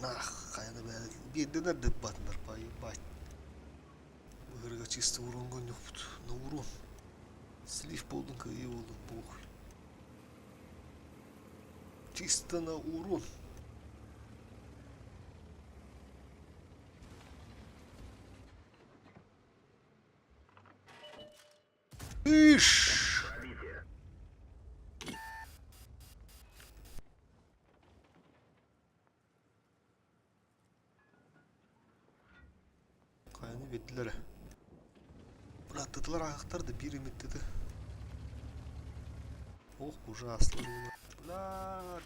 Ах, хайаны бэйэ биэрдилэр да батынар ебать. Быһырга чисто уроҥҥа ньухпут. На урон. Слив буолдун, кыайыы буолдун, похуй. Чисто на урон. Иш! Пробитие. Хайаны биэрдилэр Быраттытылар аһахтар да биир эмиттити. Ох, ужасно. Бля.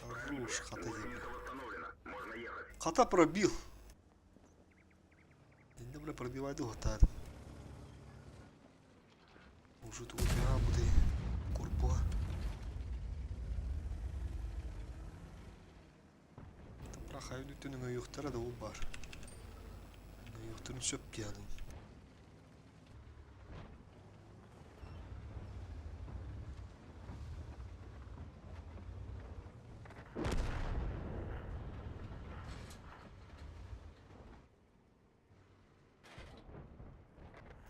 Хорош, хата диэн. Хата пробил. Инде бля пробивайды уһатаатым. Уже тугу бутый курпуга. Тапрахайын үттүн өҥөйүөхтэрэ да ол баар. Өҥөйүөхтэрин сөп диэҕин.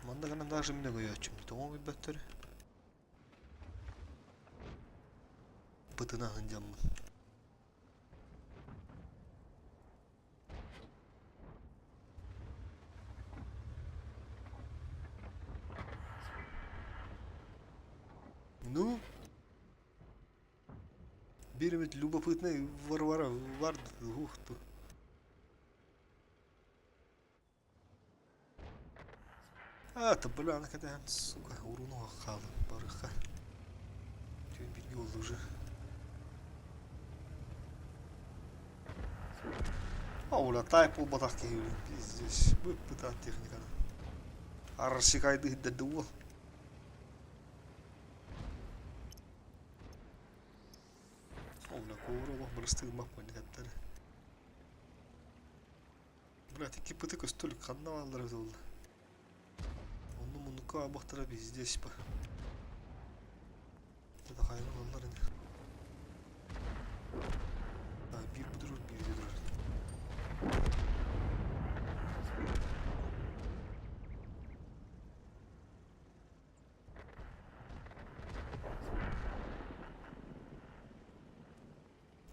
Манна гынан даже мин өҥөйөөччүм тоҕо өҥөйбөттөр бытына сылдьаммын. Ну, биир эмит любопытный Варвара бар ух ты. А, бля, кэтэһэн, сука, урууну хаалым барыха. Түүн бииргэ буолла уже. Оля, тайп буолбатах киһи пиздец. Быт-бытаан техниканы. Арсикайды иһдэрдэ уол. Оля, кууру олох бырыстыгыммах буолла Блядь, икки пыты көстөл ханна бааллара эбитэ буолла. Онну муннукка аабахтара пиздец па. Это хайа ылаллар ини. А, биир бу турар, биир де турар.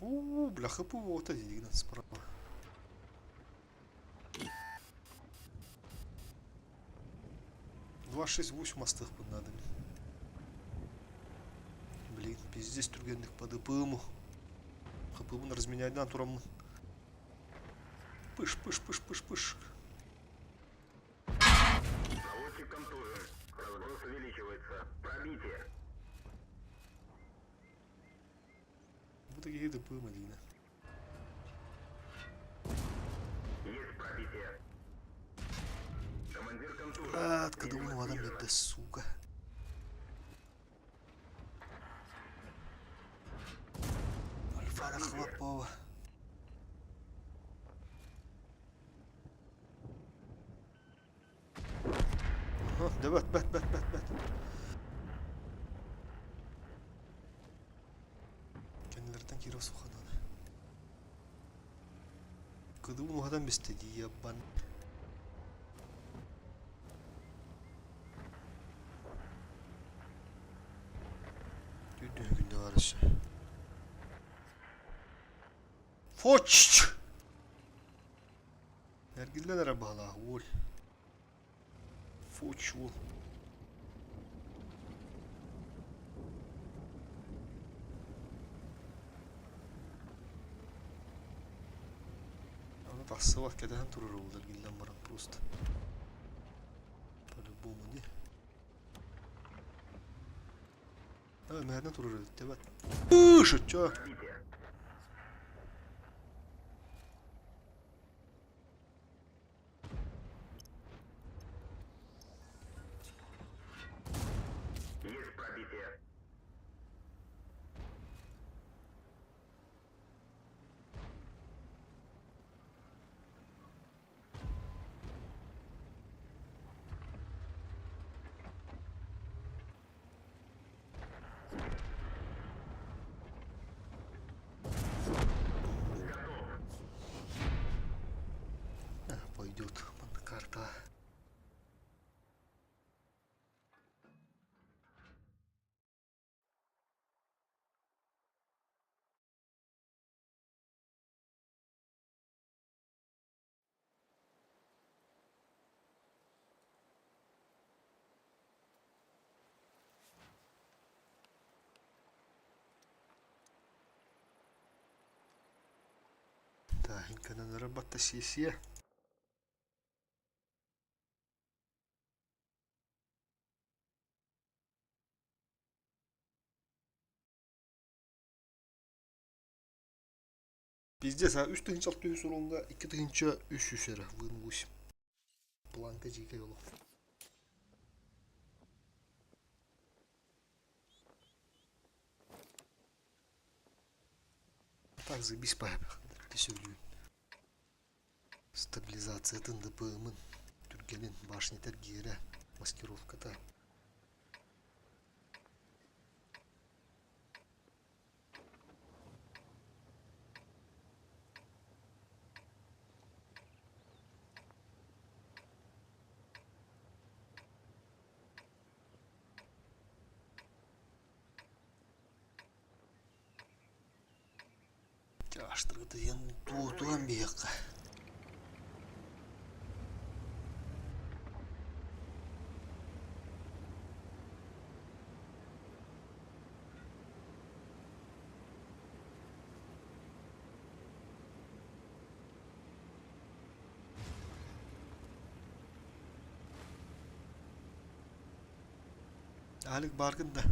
У, бля, ХП-то дигнан справа. 2-6-8 мастыахпын наада мин. Блин, пиздец түргэнник по ДПМу. ХП-бын разменяйдаан тураммын. Пыш, пыш, пыш, пыш, пыш. Наводчик контужен. Разброс увеличивается. Пробитие. Бу да киһи ДПМ Алина. Есть пробитие. Командир контужен. Брат, кадымын адам бэрдэ, сука. Альфара Хлопова. Ага, да бат, бат, бат, бат, бат. Кэннилэриттэн киирэ суханана. Кыдыбын уһатан бистэ дии яббан. Түүнү күндэ барышы. Фоч! Эргиллэн эрэ баһылаах уол. Фуч уол. Аны тахсыбат кэтэһэн турар уол эргиллэн баран просто. По-любому не. А, мэһэрдэн турар эбит, тэбэт. Шучу. Есть пробитие. Пойдет карта. Тааһынканан нарабатта сессия. Пиздец, а үс тыһыынча алта үс уруҥҥа икки тыһыынча үс сүүс эрэ вын восемь. Планка дьиикэй олох. Так заебись сөбүлүүн. Стабилизациятын ДПМ-ын, түргэнин, башня эргиирэ, маскировката. Аштыргытыйан туутуан биһиэхэ. Алик бааргын да?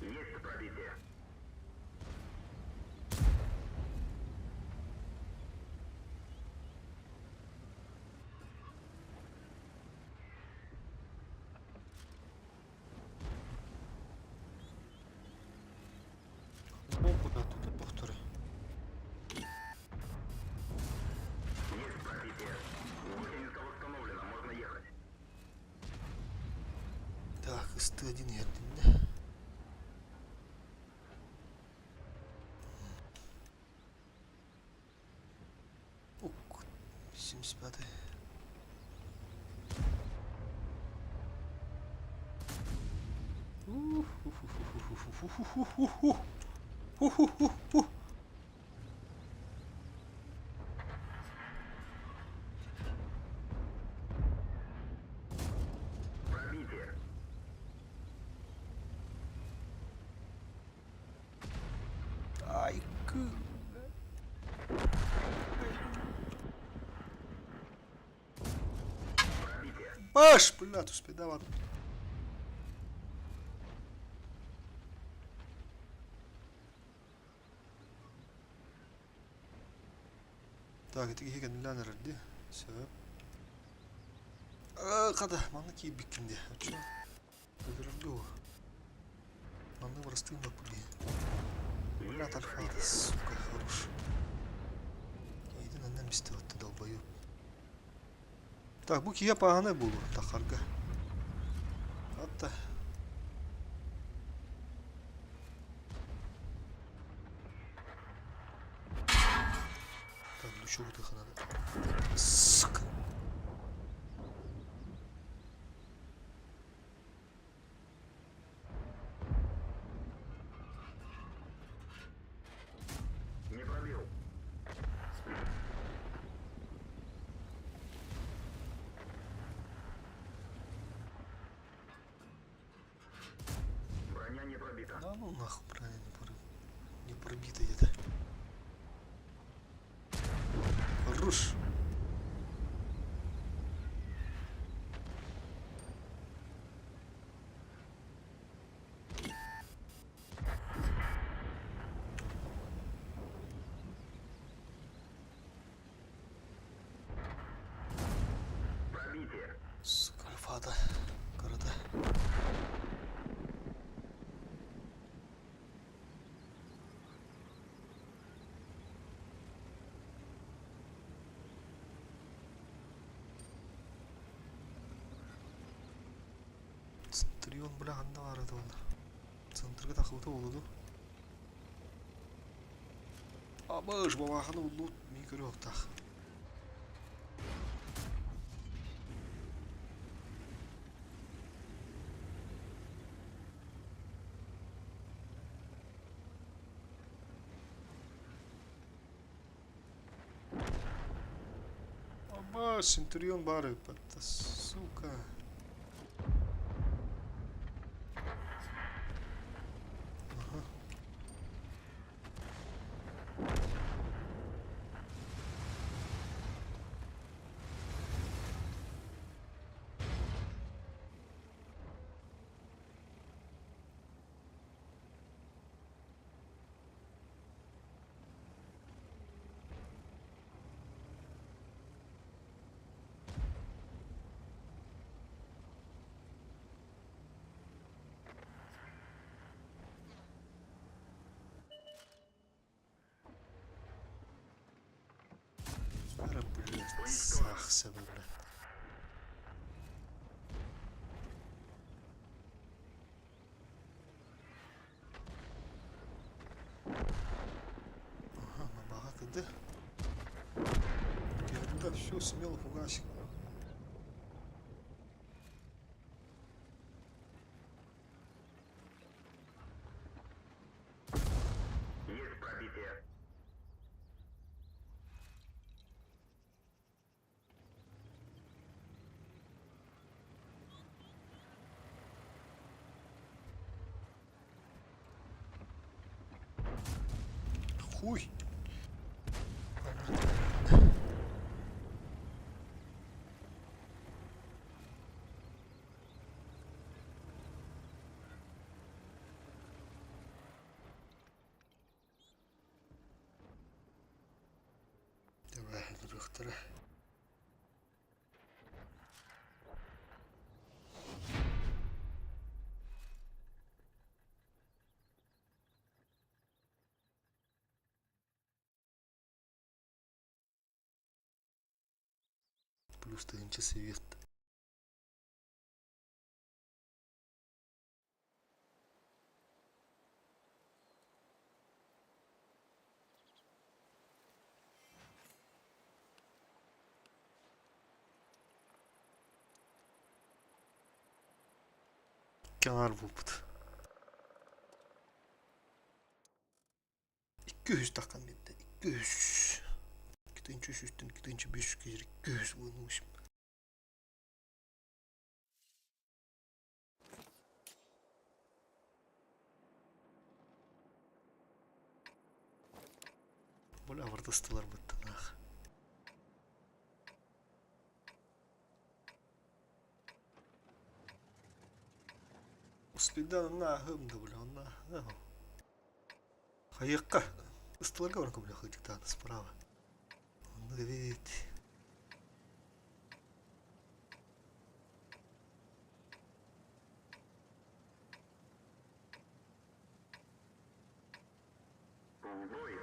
Есть пробитие. Быстыа диэн иһэрдиннэ. Ук, 75. Ху-ху-ху-ху. Пробитие. Айкы. Пробитие. Баш, блядь, успедават. Так, ити киһи кэннилээн эрэр дии. Сөп. Хата, манна киирбиккин дии. Оччо өлөрөр дуо? Манна бырастыым баппыт дии. Бля, альфа, сука, хорош. Иитин аннан мистебатты долбоёб. Так, бу киһи апааһынай буолуо, тахарга. Атта. Так, душевых надо. Сука. Не пробил. Броня не пробита. Да ну нахуй, броня не, пробита. Не пробита где-то. Хорош. Пробитие. Сука, альфата. Карата. Центурион, бля, ханна баар этэ ол? Центрга тахсыбыта буолуо дуу? Абыш, бабааханы буллубут, мин көрүөхтээх. Аба, Центурион баар эбит, сука. Ага. Ара, блядь, сах себе, блядь. Ага, набаға кірді. Келді, все, смело фугасик. Есть пробитие. Хуй! Давай, өлөрүөхтэрэ. Плюс 1000 свет. Икки аҥаар буолбут. 200 таххан биэрдэ. 200. 2300-тэн 2500 киирэр 200 буолуон Бля, вартастылар быттанаах. Успейдан нааһым да бля, онна Хайыахха, ыстыларга баран көмөлөөх диктант справа. Оннук эбит. В бой!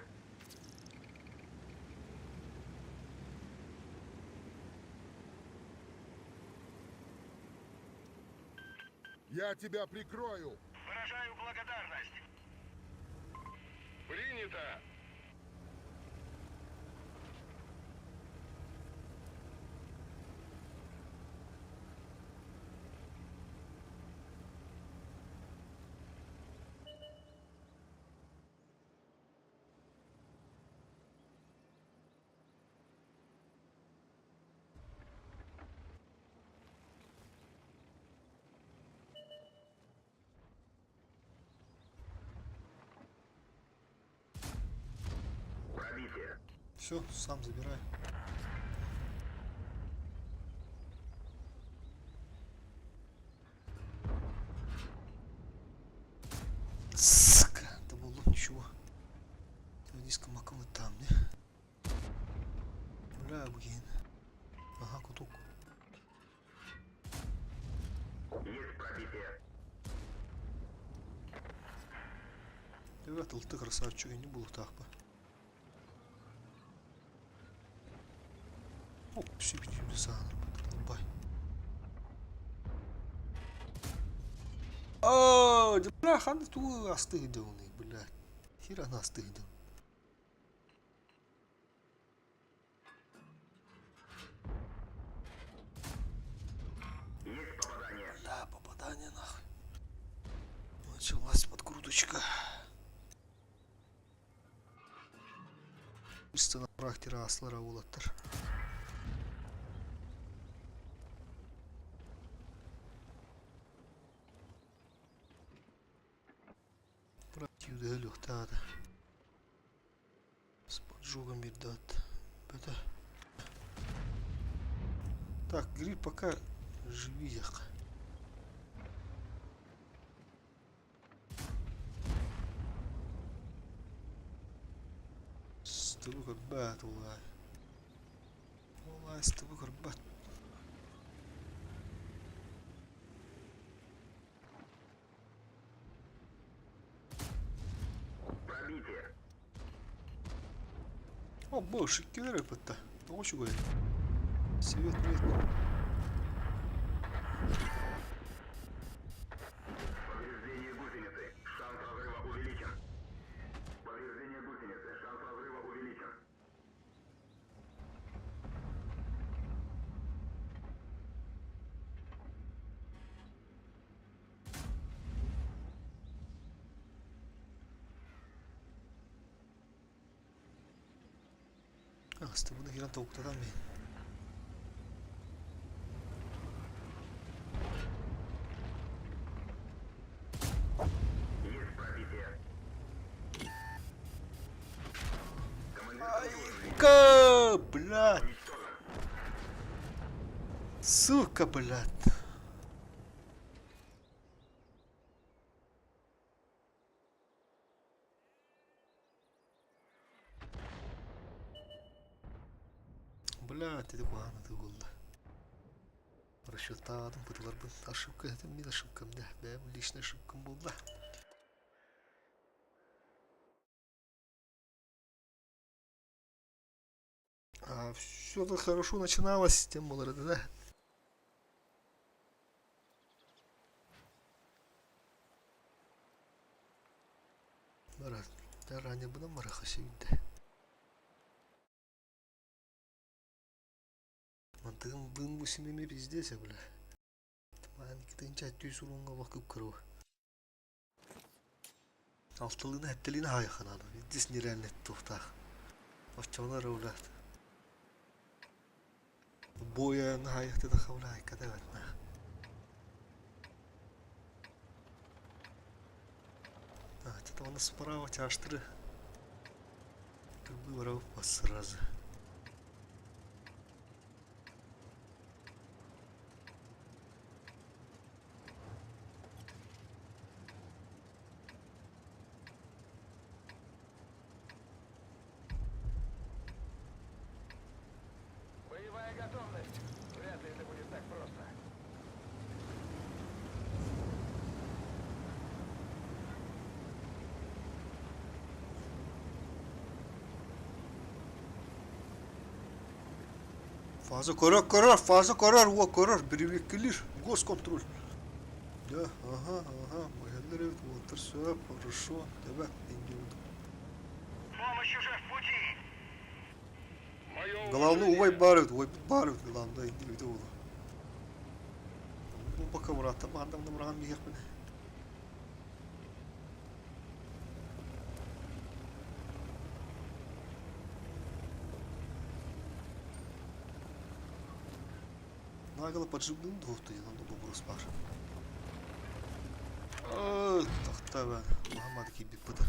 Я тебя прикрою! Выражаю благодарность. Принято! Пробитие. Все, сам забирай. Сука, да было ничего. Низко макалы там, не? Бля, блин. Ага, куток. Есть пробитие. Ребята, ты красавчик, я не буду так бы. Оп, сибити саанар бай. Оо, бля, ханна тугу астыгдыуный, бля. Хер она астыгдын. Есть попадание. Бля, попадание нахуй. Началась подкруточка. Чисто характера аслара уолаттар. Өлүөхтаата. С поджогом видат. Это... Так, гриль пока живиях. Стыбы көрбөт улай. Улай стыбы көрбөт. Пробитие. О, боже, иккилэр ыппытта. Тоҕо үчүгэй. Свет привет. Повреждение гусеницы. Шанс разрыва увеличен. Повреждение гусеницы. Шанс разрыва увеличен. Астыбыны киирэн тобуктатан мин. Есть пробитие. Командир Айка, блядь! Сука, блядь! Блядь, ити куһаҕан ытыы буолла. Расчеттаабатым бытыларбын. Ошибка это мин ошибкам да. Бэйэм личный ошибкам буолла. А все так хорошо начиналось, тем более, да? Бара, ранее будан мараха сүйдэ. Мантыгым быын бу симеми пиздец, бля. 2 уруҥҥа олох кып-кыра. Алталыына сэттэлиинэ аһайахха наада. Здесь нереально туохтаах. Оччоҕуна эрэ улаат. Буойан аһайахтыта улаайката эбэтнээх. А, у нас справа чаштры. Трубы воров сразу. Боевая готовность. Вряд ли это будет так просто. Фаза көрөр, көрөр, фаза көрөр, уо көрөр, бирибиккилир, госконтроль. Да, ага, ага, майганнар эбит, уолаттар сөп, хорошо, давай, индиуду. Помощь уже в пути. Мое Главное, уважение. убай баар эбит, убайбыт баар эбит, главное, индиуду уолу. Бу пока бырааттар баардамна быраҕан биһиэхпин. Наголо поджигнул двух диэн онно боппуруос баар. Тохтоо баар. Мухаммад киирбит быта.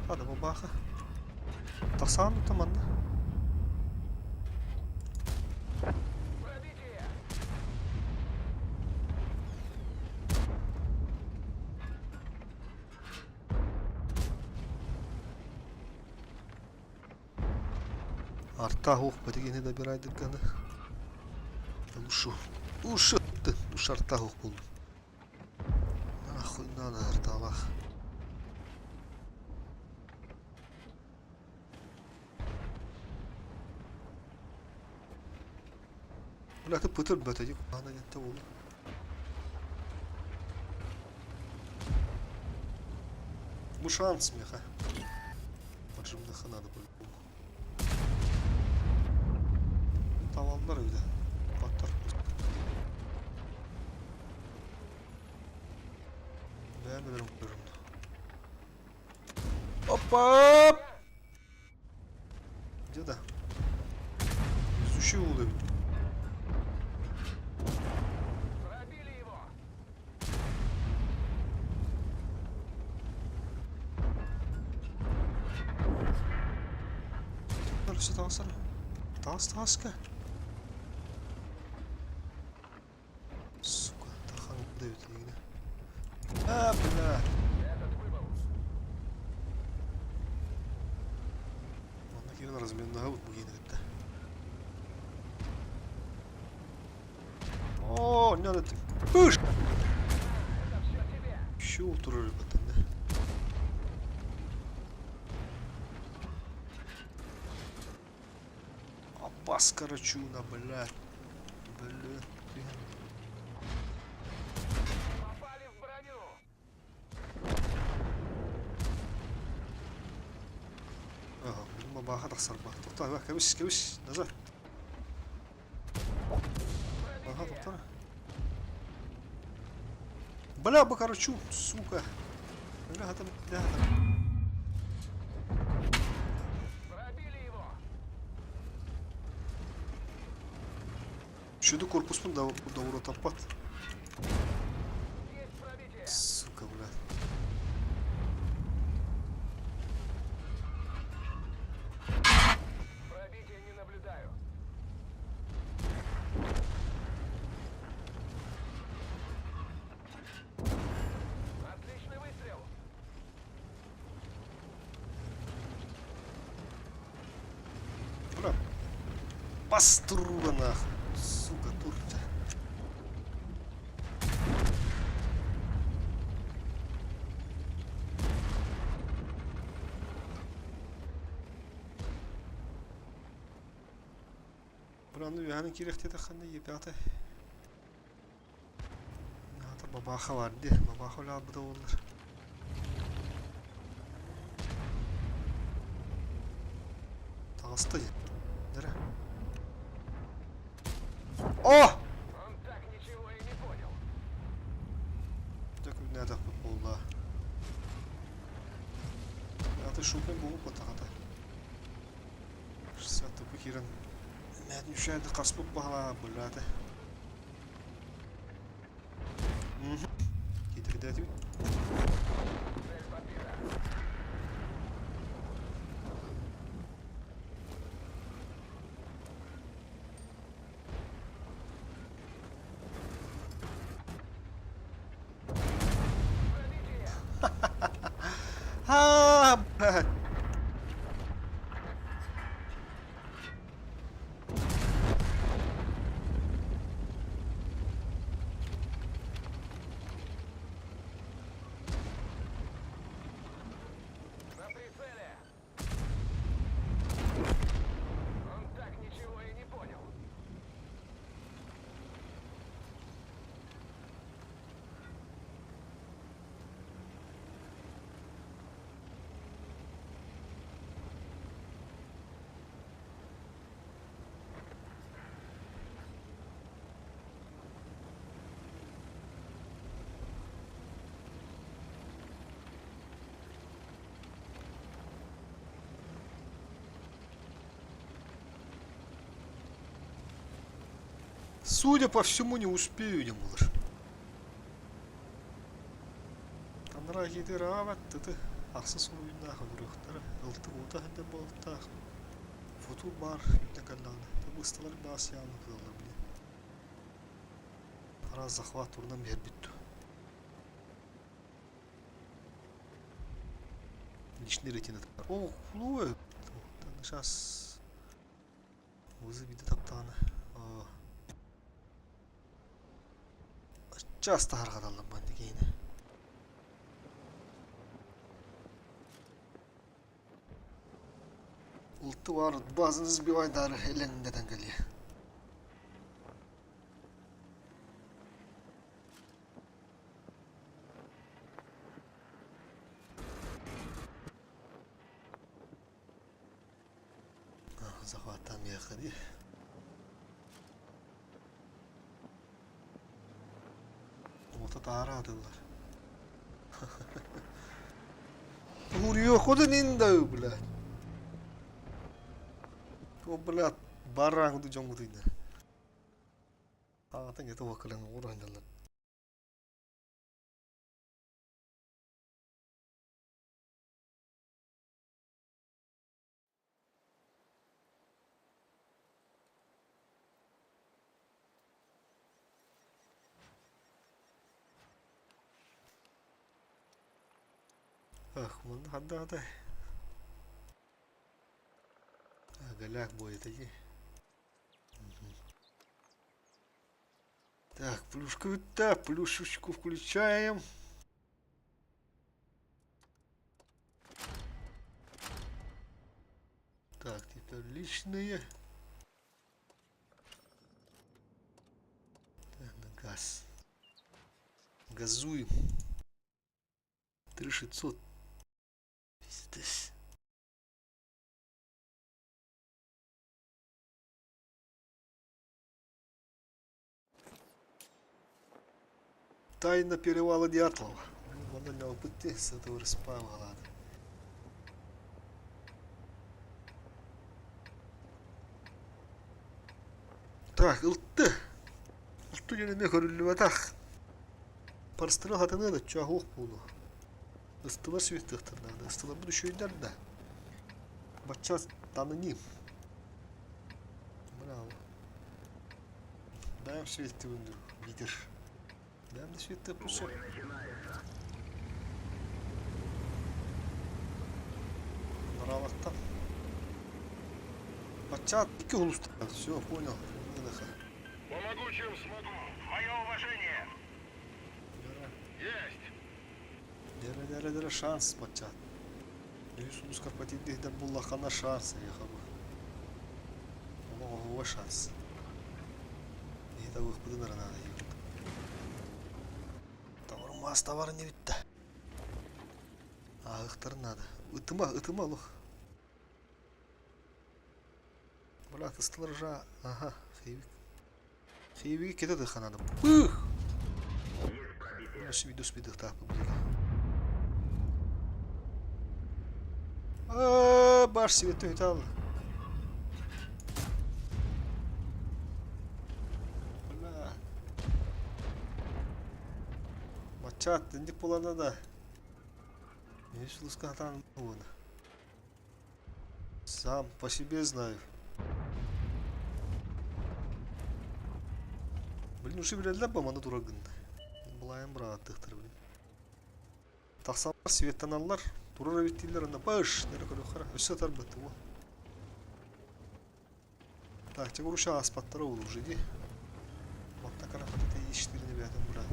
Хада бабаха. Тахсаан манна. Пробитие. Арта ух, бэтигини добирайдырганы. Ушу. Ушу. Уш арта ух булдум. Нахуй надо арталах. Бля, ты пытыр бөтөдик. Ана нетте болду. Бу шанс меха. Поджимныха надо по-любому. Таландар öyle. Батар. Бәрін көрүм. Опа! Где-то. Везущий уловит. Пробили его. Все таҕыс Таҕыс таҕаска. Сука, тахан дэбит игне. А, бля. Этот выбыл. Манна киирэн разменнаһабыт бу киһини кытта. О, не надо ты. Пыш! Это все тебе. Еще турар баттан да. Аббас Карачуна, блядь. Блядь. Попали в броню. Ага, бабаха тахсар ба. Тоқта, кэбис, кэбис, назад. Ага, Пробитие. тоқта. Бля, Бакарачу, сука. Бля, там, бля, там. Пробили его. Шүдү корпуспун да да таппат. Есть пробитие. Сука, бля. Пробития не наблюдаю. Отличный выстрел. Бля. Баструга нахуй. Сука, турча. Бля, ну яны кирэхтиэтэххинэ епята. Аата бабаха бар дии. Бабаха үлэҕэ буоллар. Таҕыста дии. О! Дьэ күннээтэхпит буолла. Аты шутный буолуп батаҕата. 60 киирэн мээтин үчүгэйдик хаспыт баһылаа быраата. Киитирдээтибит. Ха, блядь. Судя по всему, не успею не булар. Анараа киһитэ ыраабат, тыты ахсыс уруйуннаах өлөрүөхтэрэ, ылты уута сылдьар буолуохтаах. Футур баар үүнэ кэллэҕинэ, бысталар баас явно кыаллар били. Араас захват турунан биэрбит дуу. Личный рейтинг. О, хлуэ. Сейчас вызови таптаҕына. Часто харҕаталлар маннык киһини. Улту бар базаны сбивайдары элеңдетен кэлиэ. Захваттаан миэхэ дии. Уота таара атыллар. Уруйуоххутун ин да, блядь. О, блядь, баран дьоҥҥутуйда. Аҕатын это уоккалан ууран Ах, манна хандаҕатай? Голяк будет иди. Так, плюшка бүттэ, плюшечку включаем. Так, теперь личные. Так, на газ. Газуем. 3600. Пиздец. Тайна перевала Дятлова. Манна ньалбыт с этого ладно. Так, ылтты. Ылтты диэн эмиэ көрүллүбэтэх. Парстара хатыныа да чоһуох буолуо. Ыстылар сүүстүөхтэр наада. Ыстыларбыт үчүгэйдэр да. Бачча таныниим. Браво. Бэйэм светти лидер. Бэйэм да светти сөп. Нраваттан. Бачча икки улустан. Все, понял. Помогу, чем смогу. Мое уважение. Есть. Дэрэ дэрэ дэрэ шанс бачча. Үс улус Карпатиндиһитэр буллаххына шанс эйиэхэ бу. Олох оһуоба шанс. Киһи табыахпытын эрэ наада диэбит. Товар маас товар не бүттэ. Ааһыахтарын наада. Ытыма, ытыма олох. Бля, ыстылар жа, ага, хейбик. Хиэбиги кэтэ дыханадым. Пых! Өссө видос видыхтаахпын билигин. Бар свет түһүтэ Бля. Баччаат инник булана да. Үс лыска хатаан буолуна. Сам по себе знаю. Блин, уже билэллэр ба маны тура гынна. Былайын бырааттыхтар блин. Тахсаллар, светтаналлар, турар эбит дииллэр, анда баш, нэрэ көрүөххэ өссө ытарбыт во. Так, те уруша ааспаттара ол уже ди. Маттакара хатата иштирини бээтин буран.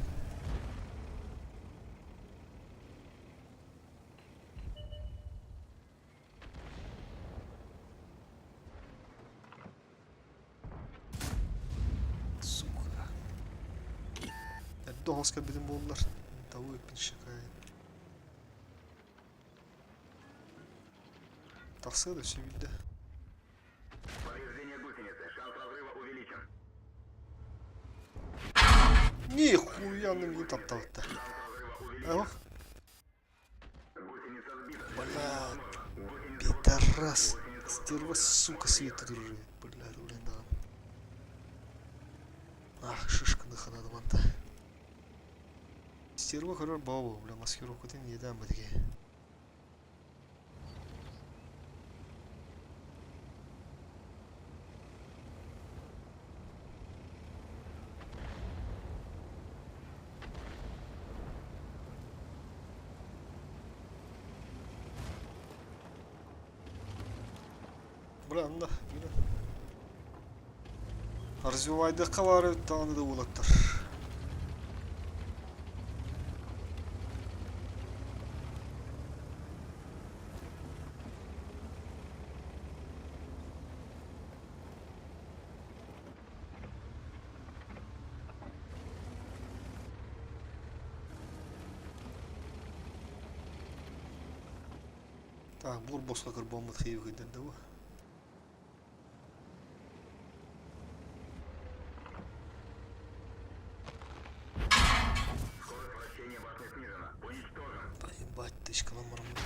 Сука. Эрдэ оһос кэлбитим буоллар. Того эппин шакайын. Тахсыа да сүүрдэ. Повреждение гусеницы. Шанс разрыва увеличен. Нихуя на мені тапталта. Ох. Бля, пидорас. Стерва, сука, света дружит. Бля, блин, да. Ах, шишканы ханады манта. Стерва көрөр бау, бля, маскировкатын еден бітіге. Бля, онно, бля. Развивайдыхха баар эбит даҕаны да уолаттар. Так, бур босхо кырбаммыт хиэбигидэр да бу. Скорость вращения башни снижена. Уничтожен. Да ебать, тычкалан бараммын.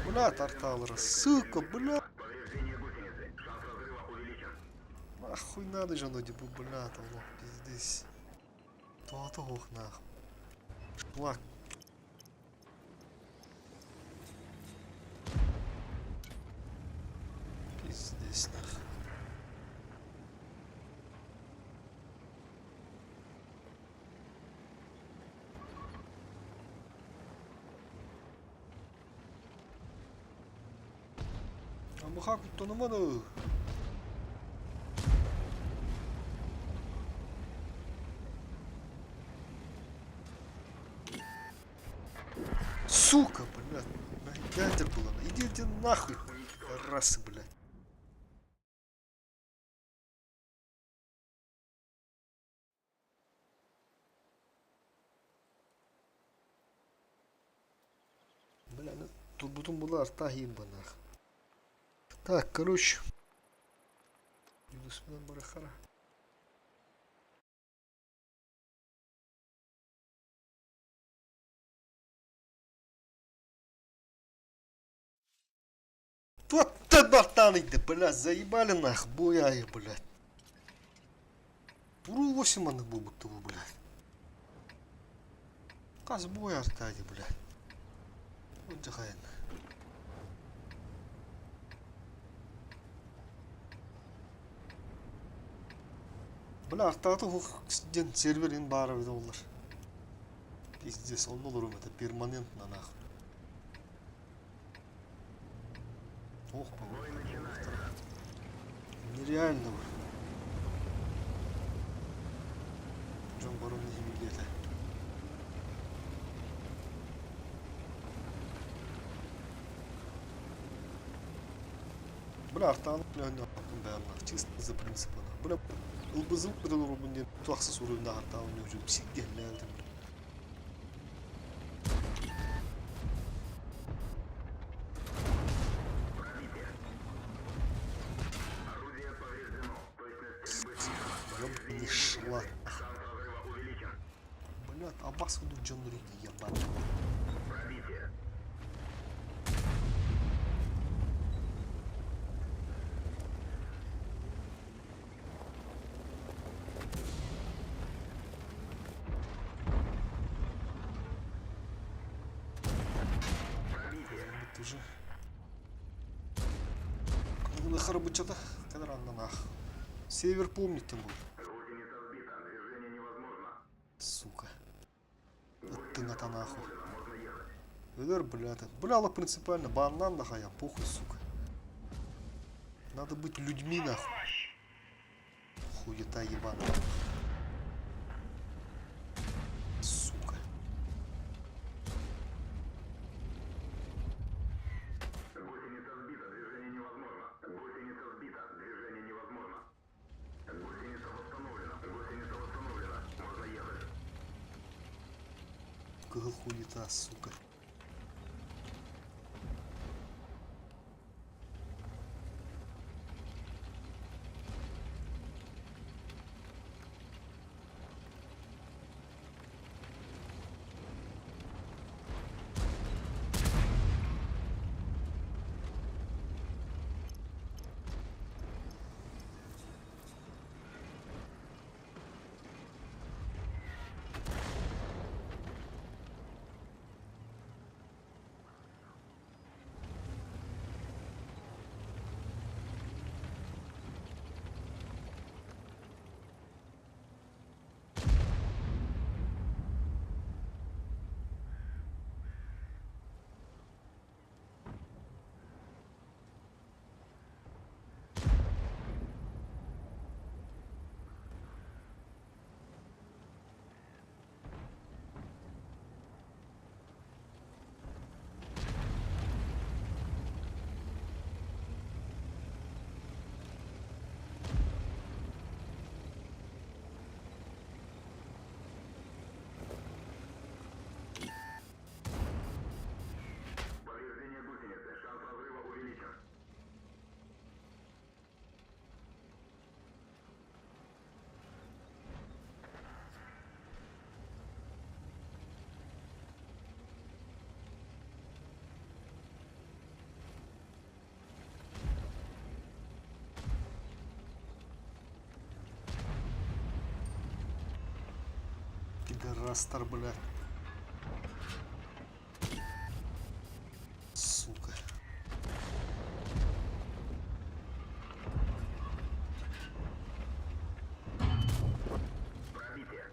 Бля, тарталара, сука, бля. Повреждение гусеницы. Шанс разрыва увеличен. Нахуй надо же оно, бу, бля, там, ну, пиздец. То-то ох, нахуй. Шлак. Пиздец, нахуй. Амыха куттаныманы. Сука, блядь. Ядер была. Идите нахуй. Расы, блядь. Бля, ну турбутун булар тахим банах. Так, короче. Юнусман барахара. Вот ты братан, иди, блядь, заебали нах, буяи, блядь. Туру 8 маннык буолбут бу, блядь. Хас бой артади, блядь. Отдыхаен. Бля, артааты хух диэн сервер ин баара эбитэ буоллар. Пиздец, онно олоруом этэ перманентно нахуй. Ох, Нереально бу. Дьон барон иһимиллиэтэ. Бля, артаан бэйэм чисто за принципа. Бля, ылбызым кытын диэн туохса суруйунда артаан ньуучу сиккиһэллээтим. Орудие повреждено. Точность стрельбы снижена. Ёбаный шлак. Абас курдук дьоннору ебать. Пробитие. Казанбыт уже. Харабычата кадраннанах. Север помнит тем более. Гусеница сбита. Движение невозможно. Сука. Ыттыҥата нахуй. Можно ехать. Өлөр, бля, ты. Бля, принципиально, банан нахуй, похуй, сука. Надо быть людьми, нахуй. Хуета ебаная. Сука. Гусеница сбита. Движение невозможно. Гусеница сбита. Движение невозможно. Гусеница восстановлена. Гусеница восстановлена. Можно ехать. Кыһыл хуета, сука. Повреждение гусеницы. Шанс разрыва увеличен. Пидорастер, бля. Сука. Пробитие.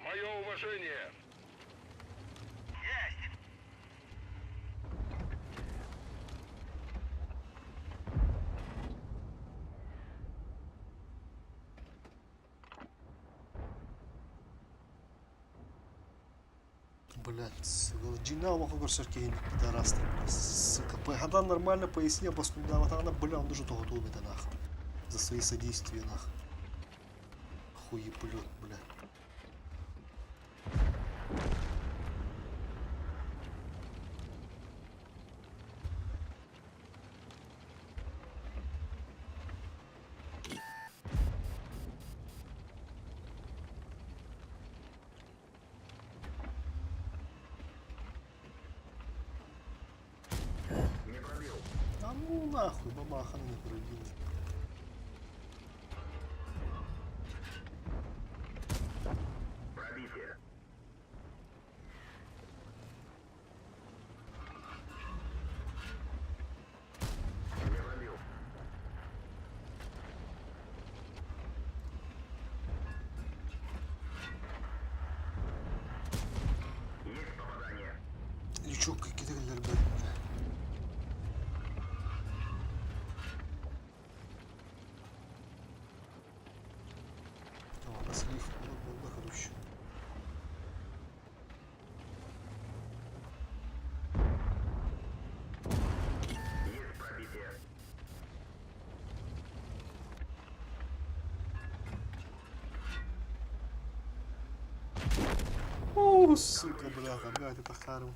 Мое уважение. Есть! Блядь, сука, дьиҥнээх олоххо көрсөр киһини пидорастар, бля, сука. Хадан нормально поясни, обоснуй, бля, он уже тоҕотуом этэ нахуй. За свои содействия нахуй. Хуеплет, бля. Не пробил. А ну нахуй, бабаха не пробил. Пробитие. Не пробил. Есть попадание. Лючок кидерлер бля. О, слив буолла короче. О, сука, бляха, блядь, это харм.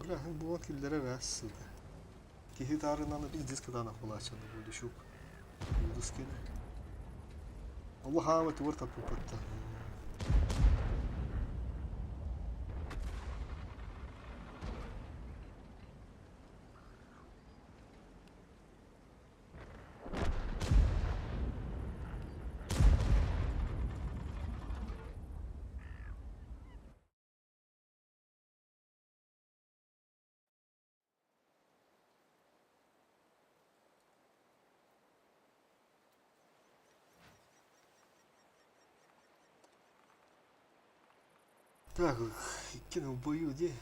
Бля, була киллэрэр ээ, сука. Киһи таарынан пиздец кытаанах булааччыны будущук. Будускины. Аллах аама тугар таппыппыттан. Так, иккин убою дии.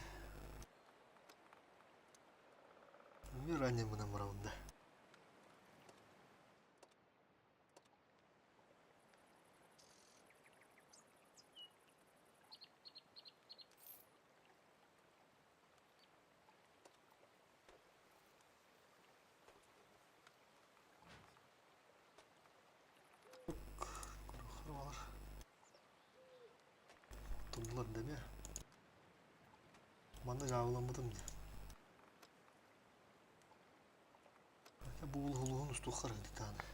Эмиэ ранее мынан барабын да. Туллар дэмэ. Манна дьаабыламмытым дии. Бу улуһун устуоххар даҕаны.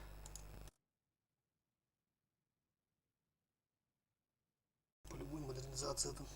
Полевой модернизациятын.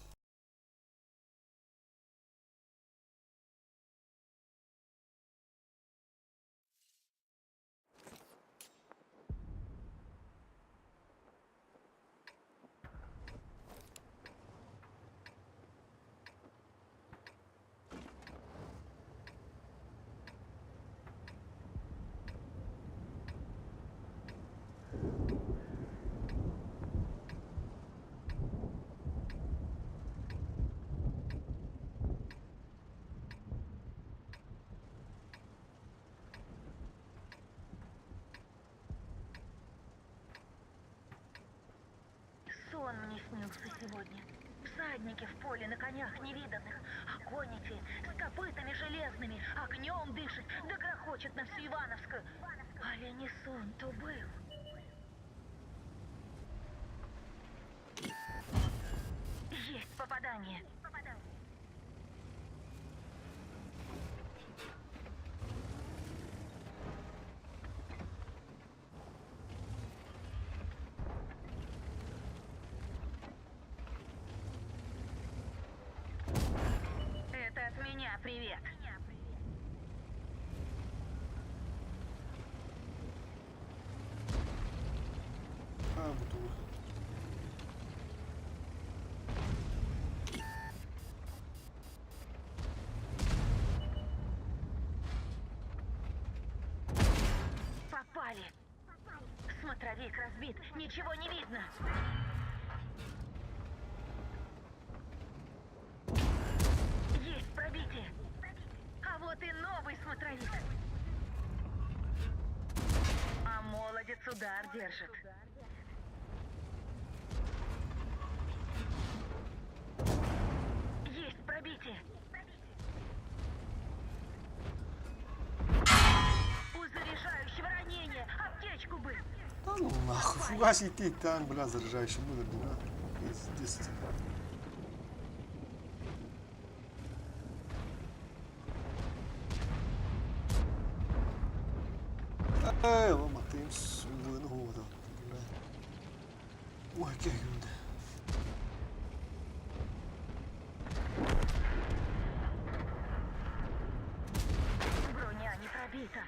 Сон мне снился сегодня. Всадники в поле на конях невиданных, а коники с копытами железными, огнем дышит, да грохочет на всю Ивановскую. Али не сон то был. Есть попадание. Это от меня привет. А, бутылка. Попали. Смотровик разбит, ничего не видно. Есть пробитие. А вот и новый смотровик. А молодец удар держит. Есть пробитие. У заряжающего ранение. Аптечку бы. Да ну нахуй, фугас идти там, бля, заряжающий будет, да? Пиздец. Эй, лома, ты им голову, бля. Ой, какие люди. Броня не пробита.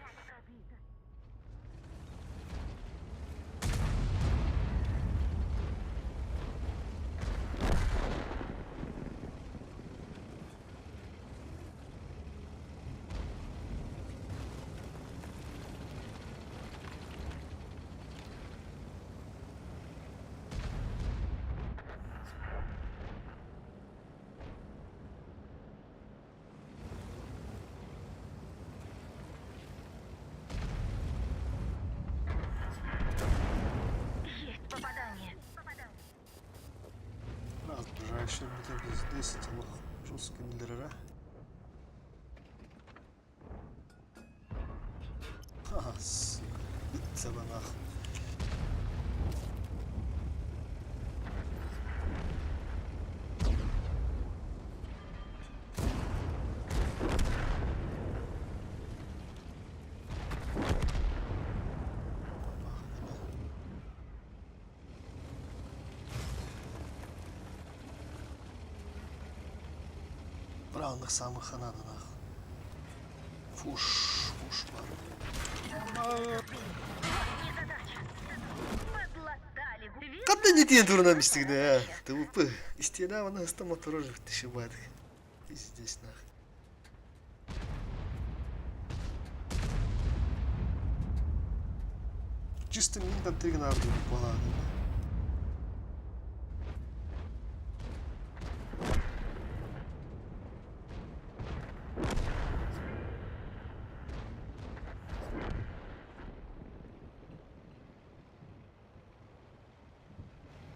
Есть попадание. Раздражающий будет 10, лох. Жесткий ДРР. Ага, сука. Бля, самых надо нах. Фуш, фуш, ладно. Хатта не тиен турунан истигне, а? ТВП. Истиэнэ вана ыста моторор тишибат. Здесь нах. Чисто минтан тригнарды буолаады.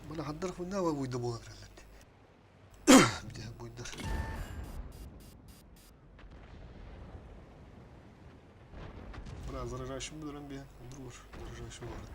Бына хаддар хунна буйда буолан эрэллэр. Бүтэ буйдар. Бра, заряжающим бүдөрөн биһэн, друг заряжающий барат.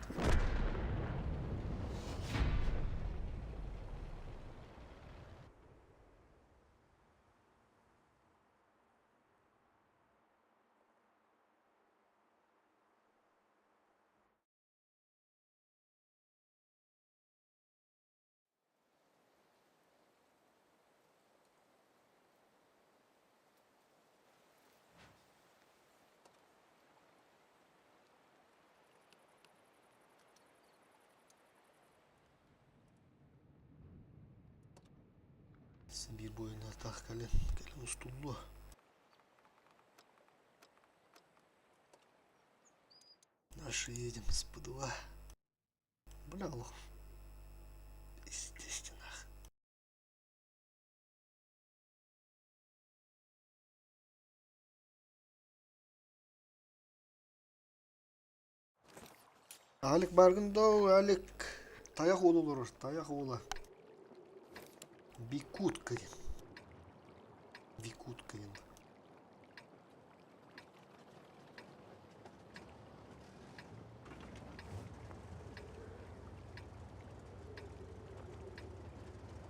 Сибиир буойуна таах кэлэн, кэлэн устуллуо. Наши едем с П2. Бля, лох. Естественно. Алик баргын доо, Алик. Тайах уола олорор, тайах уола. Бикутка диэн. Викутка диэн.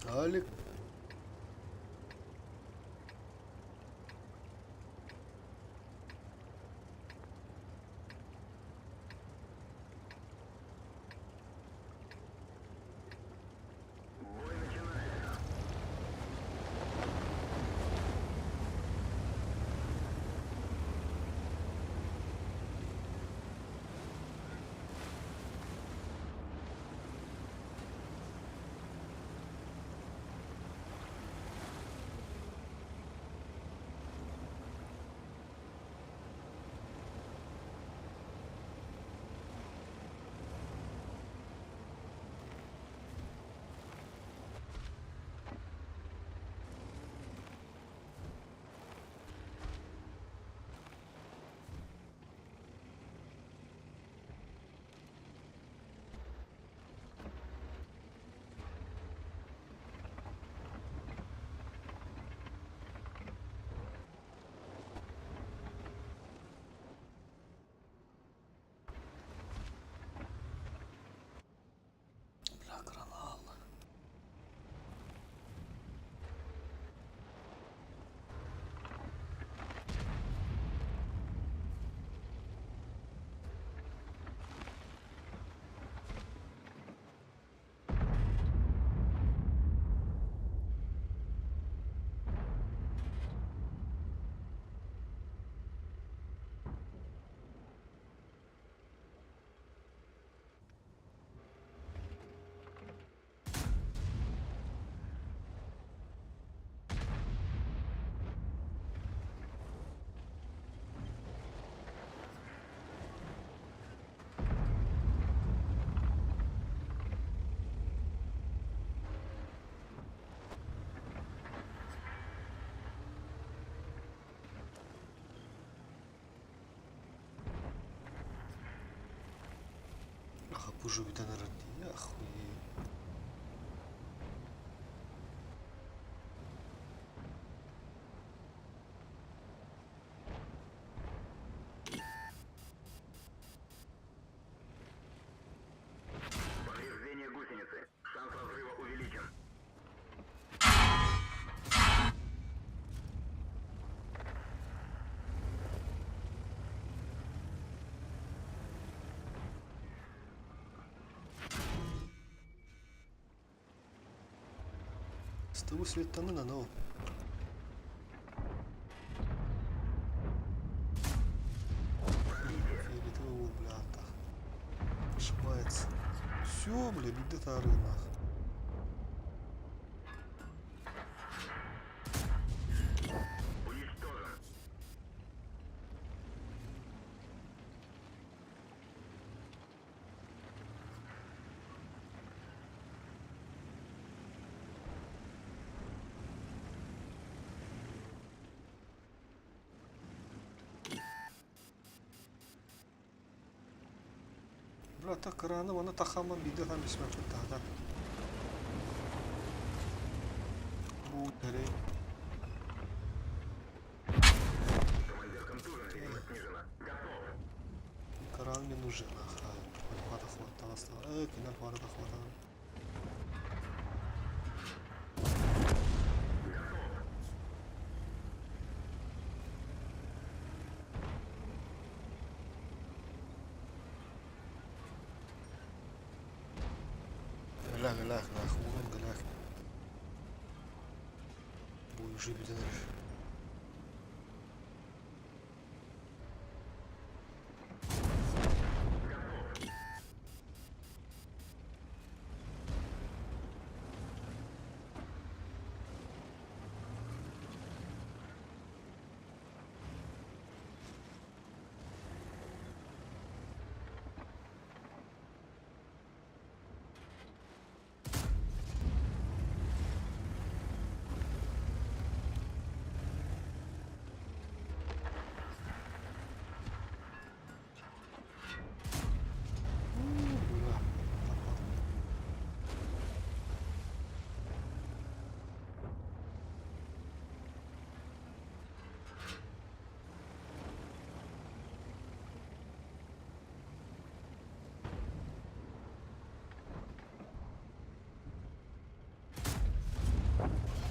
Алик. Бой начинается. Бля, гранал. Хапужу бүтэн эрэр дии, охуеть. Повреждение гусеницы. Шанс разрыва увеличен. С того света на но. Сытаарыылаах. Уничтожен. Бля, краны оны тахаман биде там бисмәппит тахта. Бу тэрэй. Командир контужен, видимость снижена. Готов. Кран мне нужен, аха. Хвата хвата осталось. Кинер хвата хвата. Готов. Галях, галях, нах, урон, галях. Бой уже беден. Готов. Бля, попал.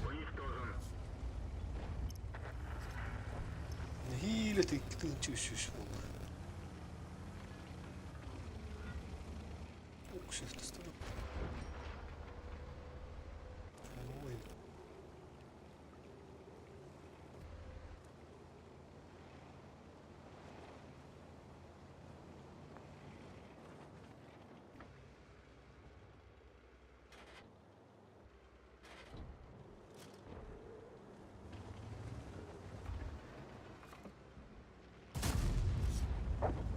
Уничтожен. Нэһиилэ тыынчы үс буолла. Уксус Ой.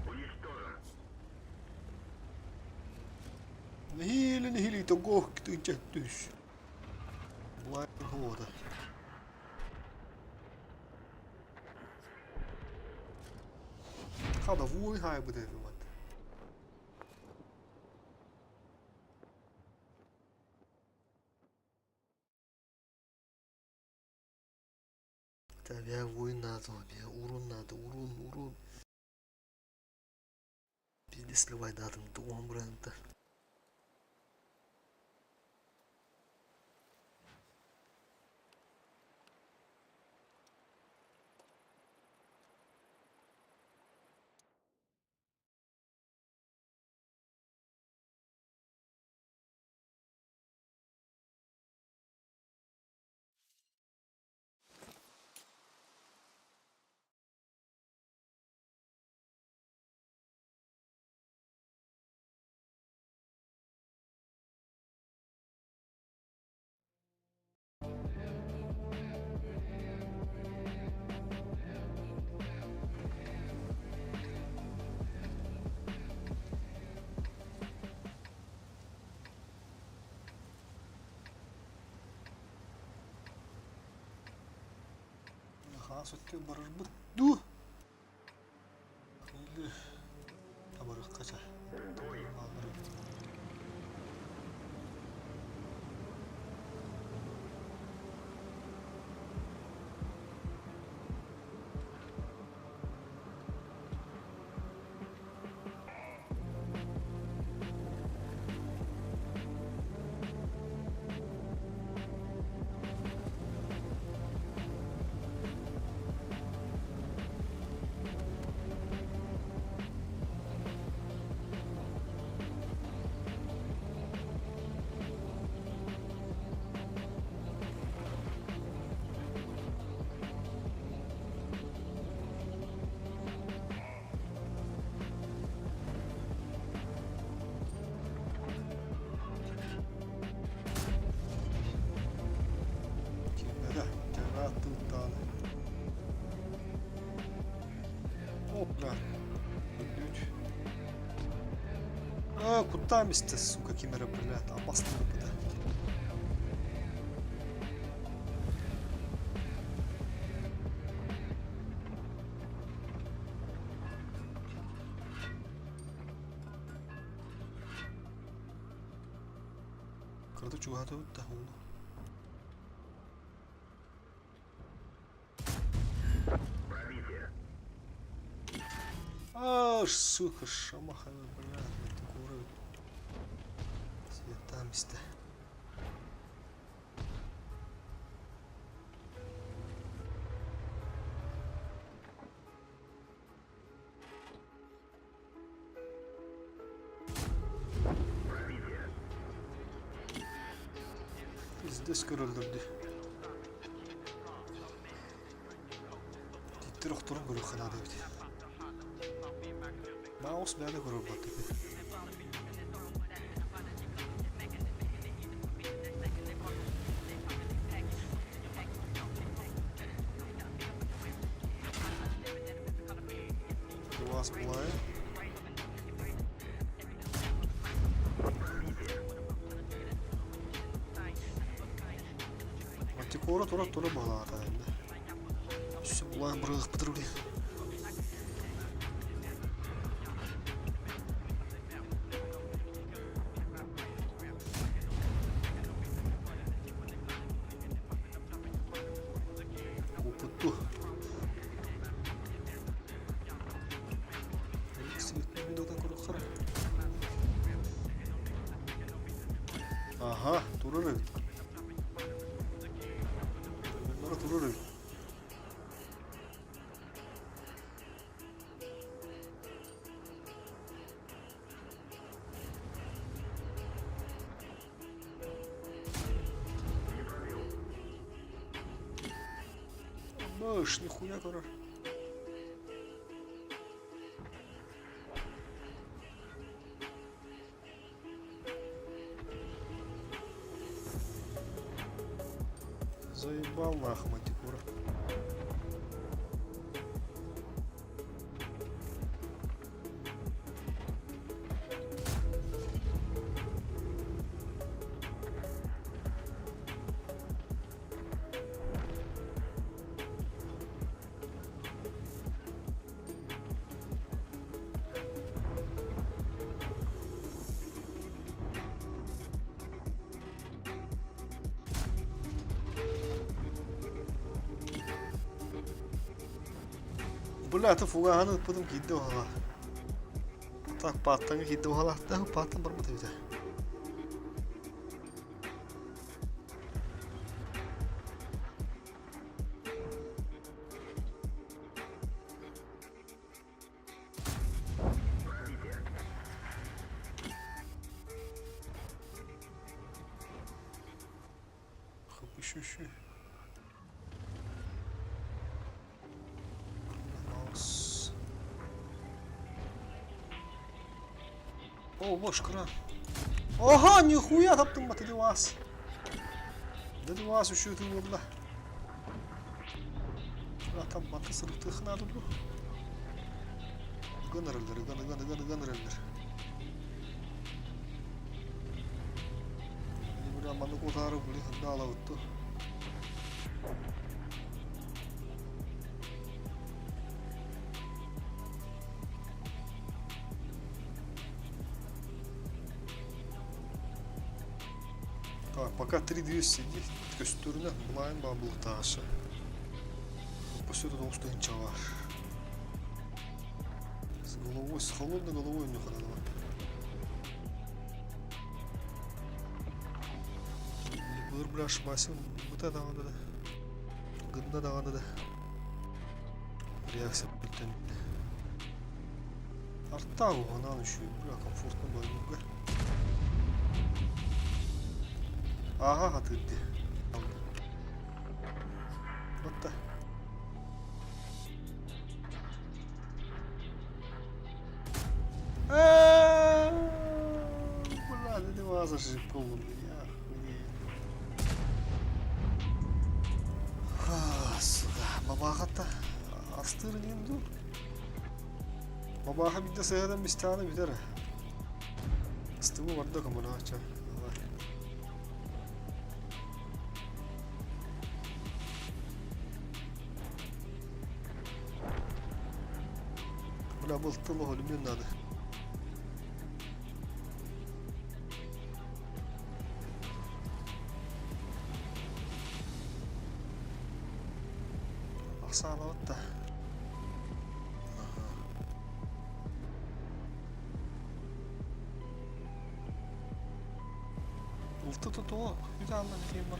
Уничтожен. Нэһиилэ нэһиилэ того тыынча түс. Булай года. Хада вуй хай буде вимат. Тебя воин надо, тебе урон надо, урон, урон. Пиздец сливай датым, тугом бренда. Хаас өттө барарбыт дуу? Или табарыккача. Бой. куттаам истэ, сука, ким эрэ, блядь, опасно быта. Кырата чугаһатыбыт да ууну. Пробитие. Аж, сука, шамахана, блядь, куры. Там истэ. Пиздец көрөллөр дии. Тииттэр охторун көрүөххэ наада эбит. Маус бэйэтэ көрөр буолта эбит. Вас пылає. Мантикора тура тура баҕалаата инде. Өссө булаан бырыахпытыр блин. Купутту. Ага, турар эбит. Бара турар эбит. Баш, нихуя короче. Заебал нахуй мантикора. Бля, аты фугаһын ыппытым киирдэ уһала. Так, пааттаҥа киирдэ уһалаахтаах, пааттан барбыт эбитэ. Хапыщущий. Маус. О, бошкра. Ага, нихуя таптым баты вас. Да вас еще ты буолла. Там баты сырытыхна ду. Ыган эрэллэр, ыган, ыган, ыган, ыган эрэллэр. Бля, маннык утаары блин, даалабыт дуу. Так, пока 3210 көстөрүнэ былайын баабылытаашы. Посюда толстый бар. С головой, с холодной головой у них надо. Былыр бля ошибайсың, быта даҕаны да, гынна даҕаны да. Реакция бүтэн. Арта уһанан үчүгэй, бля комфортно бойнуга. Ааһа хатыыр дии. Батта. Бля, да не ваза же полный, я охуею. Сука, бабаҕата астыыр диэн дуу? Бабааха биирдэ сыһыаран бистаҕына бүтэр. Стыбы барда көмөлөһө Давай. Бля, был тыл өлүмүөн надо. Ахсаалабыт да. Улты тутуо, үт ааллан киин бар.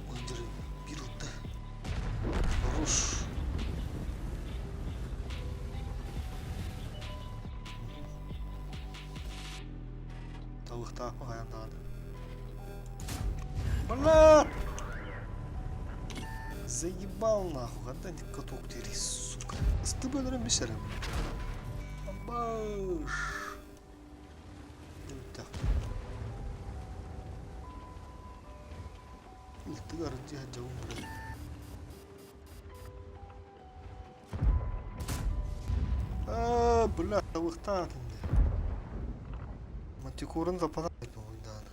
Мындыр бир утта. Руш. Табыктаахпа хайан даҕаны. Бля! Заебал нахуй, когда каток теперь, сука. Ысты бөлөрөн бишерем. Баш. Ылтыгар дьиэ дьабын блин. Аа, бля, табыктаатын де. Мантикорын запада ойнаан.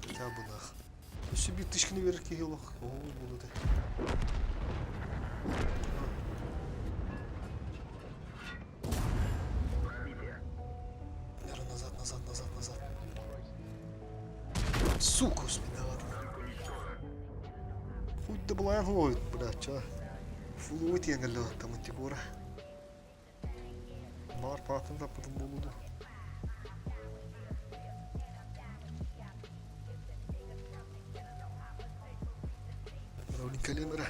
Хотя бы нах. Өссө биир тышкины берер киһи олох. Оҕус буолуо этэ. Наверное, назад, назад, назад, назад. Сука, успевала. Хоть да была ловит, бля, чё? Фулуы тиэҥэллэ мантикора. Баар паатын таппытым буолуо дуо? Ролик кэлиэм эрэ.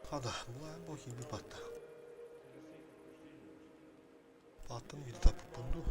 Хада, бу киирбит батта. Бааттан биир таппыппын дуу?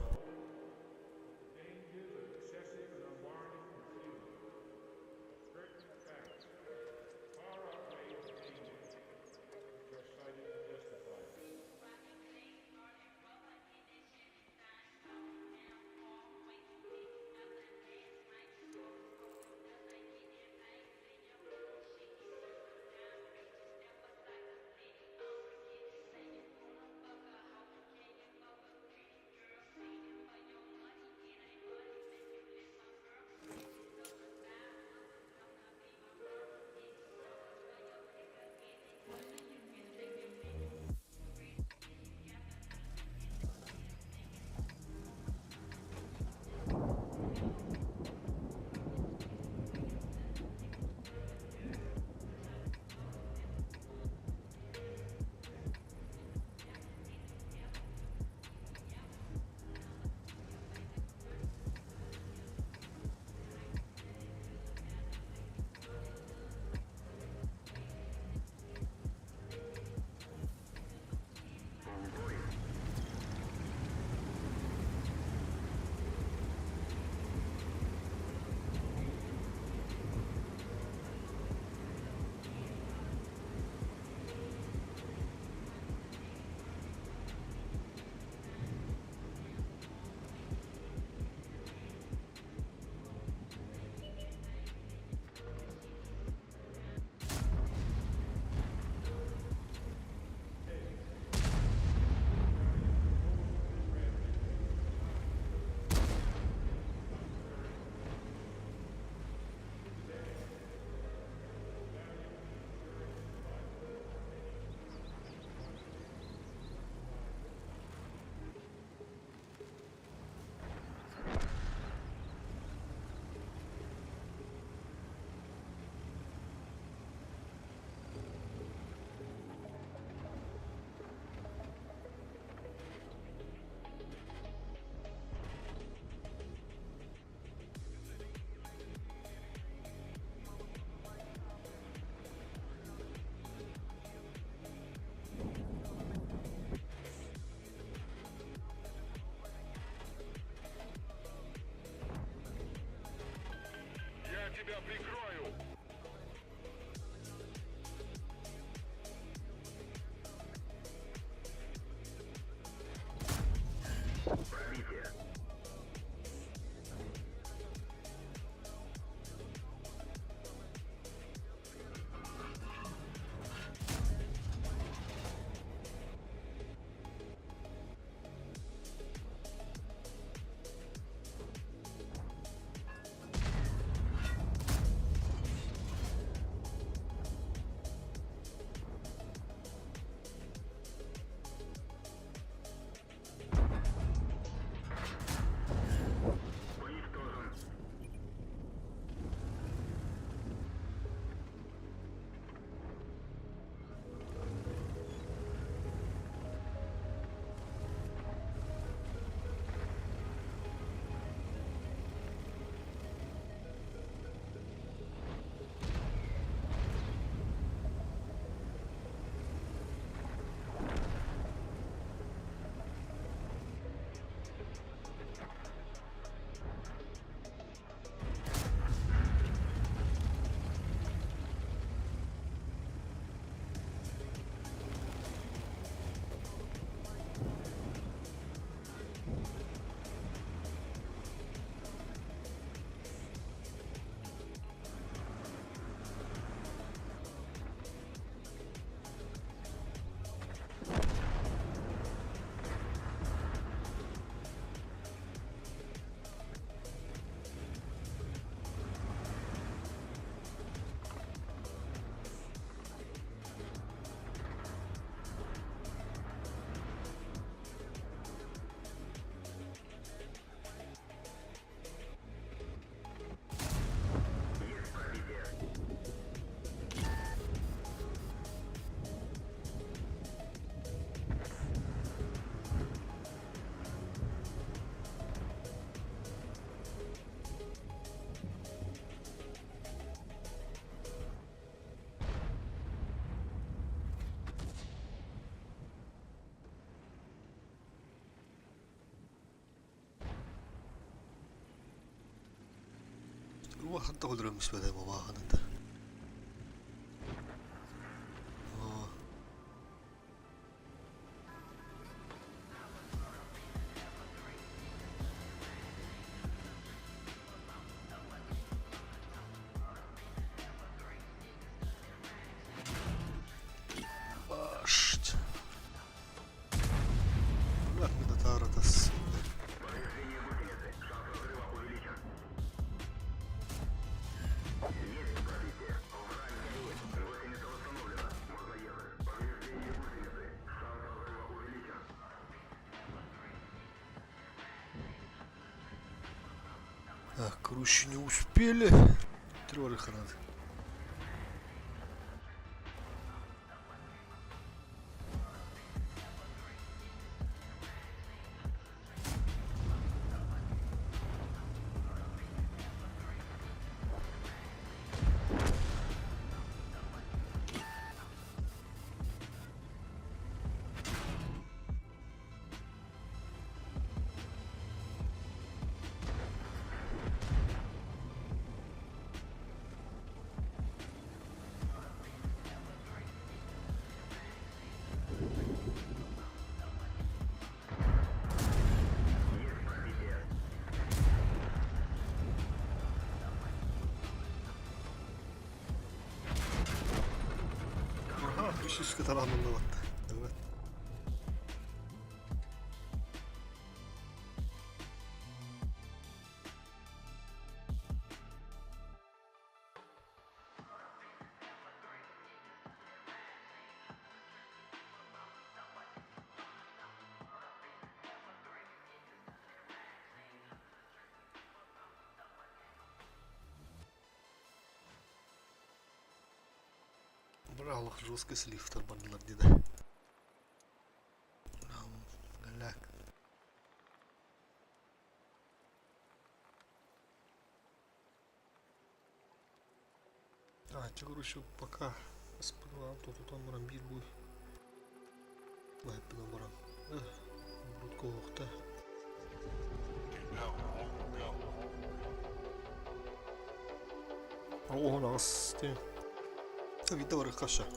тебя прикрою! Пробитие. Уничтожен. Есть пробитие. Улахан тоҕолорун испэдэ бабааһыныта. Оо. Башт. Бля, Повреждение гусеницы. Шанс разрыва увеличен. Есть пробитие. Враг горит. Гусеница восстановлена. Можно ехать. Повреждение гусеницы. Шанс разрыва увеличен. Так, короче, не успели. Трёх надо. Есть пробитие. Ага, үс тараныллыбатта. Evet. Брал жесткий слив тарбанылар деди. Галяк. А, те, короче, пока тут там баран биир буй. Лайппынан баран. Бурутка оһохта. 18 дии. Биирдэ барыахха сөп.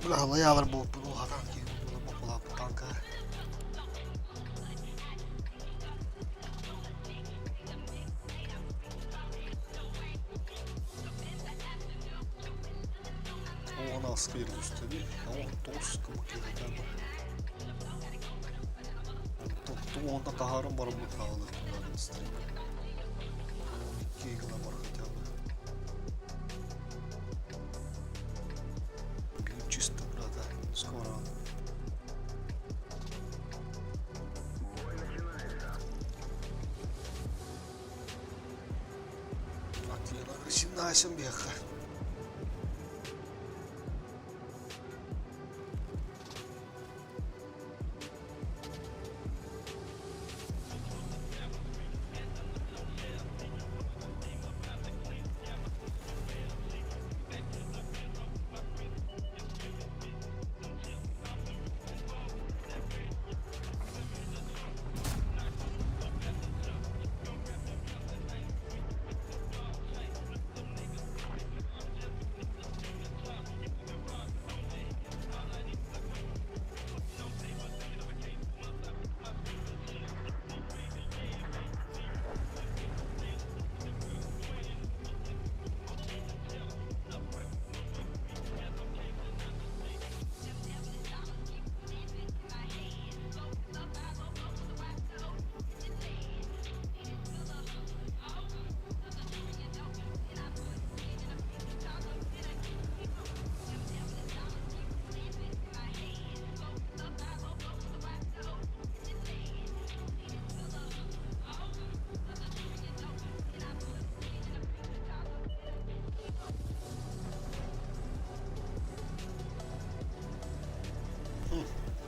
Бля, буолбут улахан киһи буолан танка. Оҕон аскы үстэби, оҕон тоҕус кымыкыйатаба. Оҕонта таһааран бараммыт хаалык стрим. 12 гына бар хотя бы. Чисто, брата, скоро. Бой начинается. Агрессивная беха.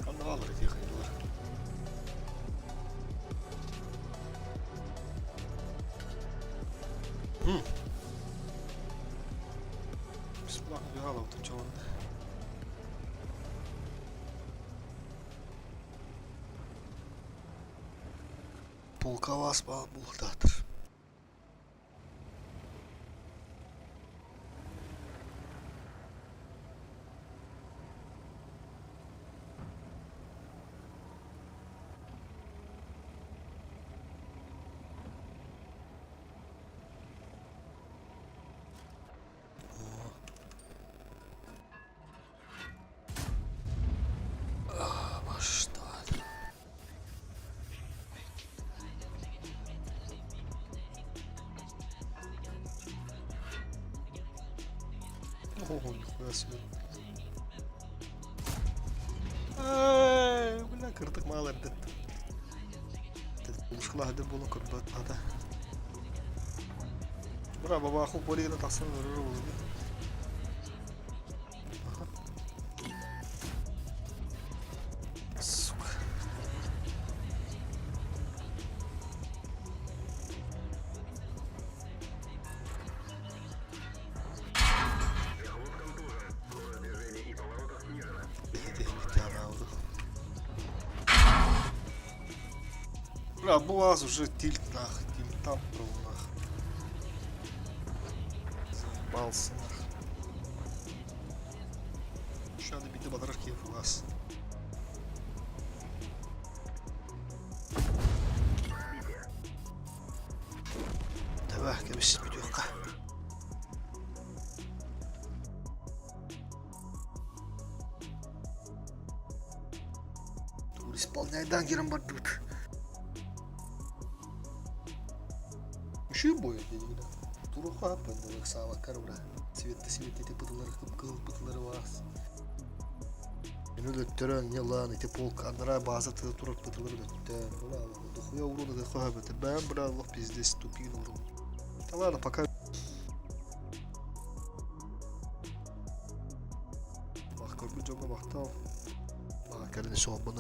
Ханна баалар ити хайдылар. Бесплатно бегала вот чего. Полковас баа бултаатыр. Что? Ого, нихуя себе. Эй, бля, кырдык мал эрдет. Ушкла буолан көрбөт ата. Бра, бабаху полигына тахсан өрөр болду. Сука. Мехвод контужен. Скорость движения и поворотов снижена. Бля, буаз уже тильт нах, тильт там был нах. Заебался нах. Еще надо бить батарейки в глаз. Давай, кәбес бүтүөххэ. Тур исполняйдан кирен бардыбыт. Үшүү бойы дедигинэ. Туруха пандалык саабаккар ура. Светте светте пытылары кып-кызыл пытылары вас. Мин өлөттөрөн не лаан ити полк анараа бааза тыа турар пытылары өлөттөөн. Бля, дохуя урона дохуя бэт. Бэм, бля, лох пиздец тупин урон. Да ладно, пока. Бах көрбүт дьоҥҥо махтал. Баҕа кэлин суолбуна.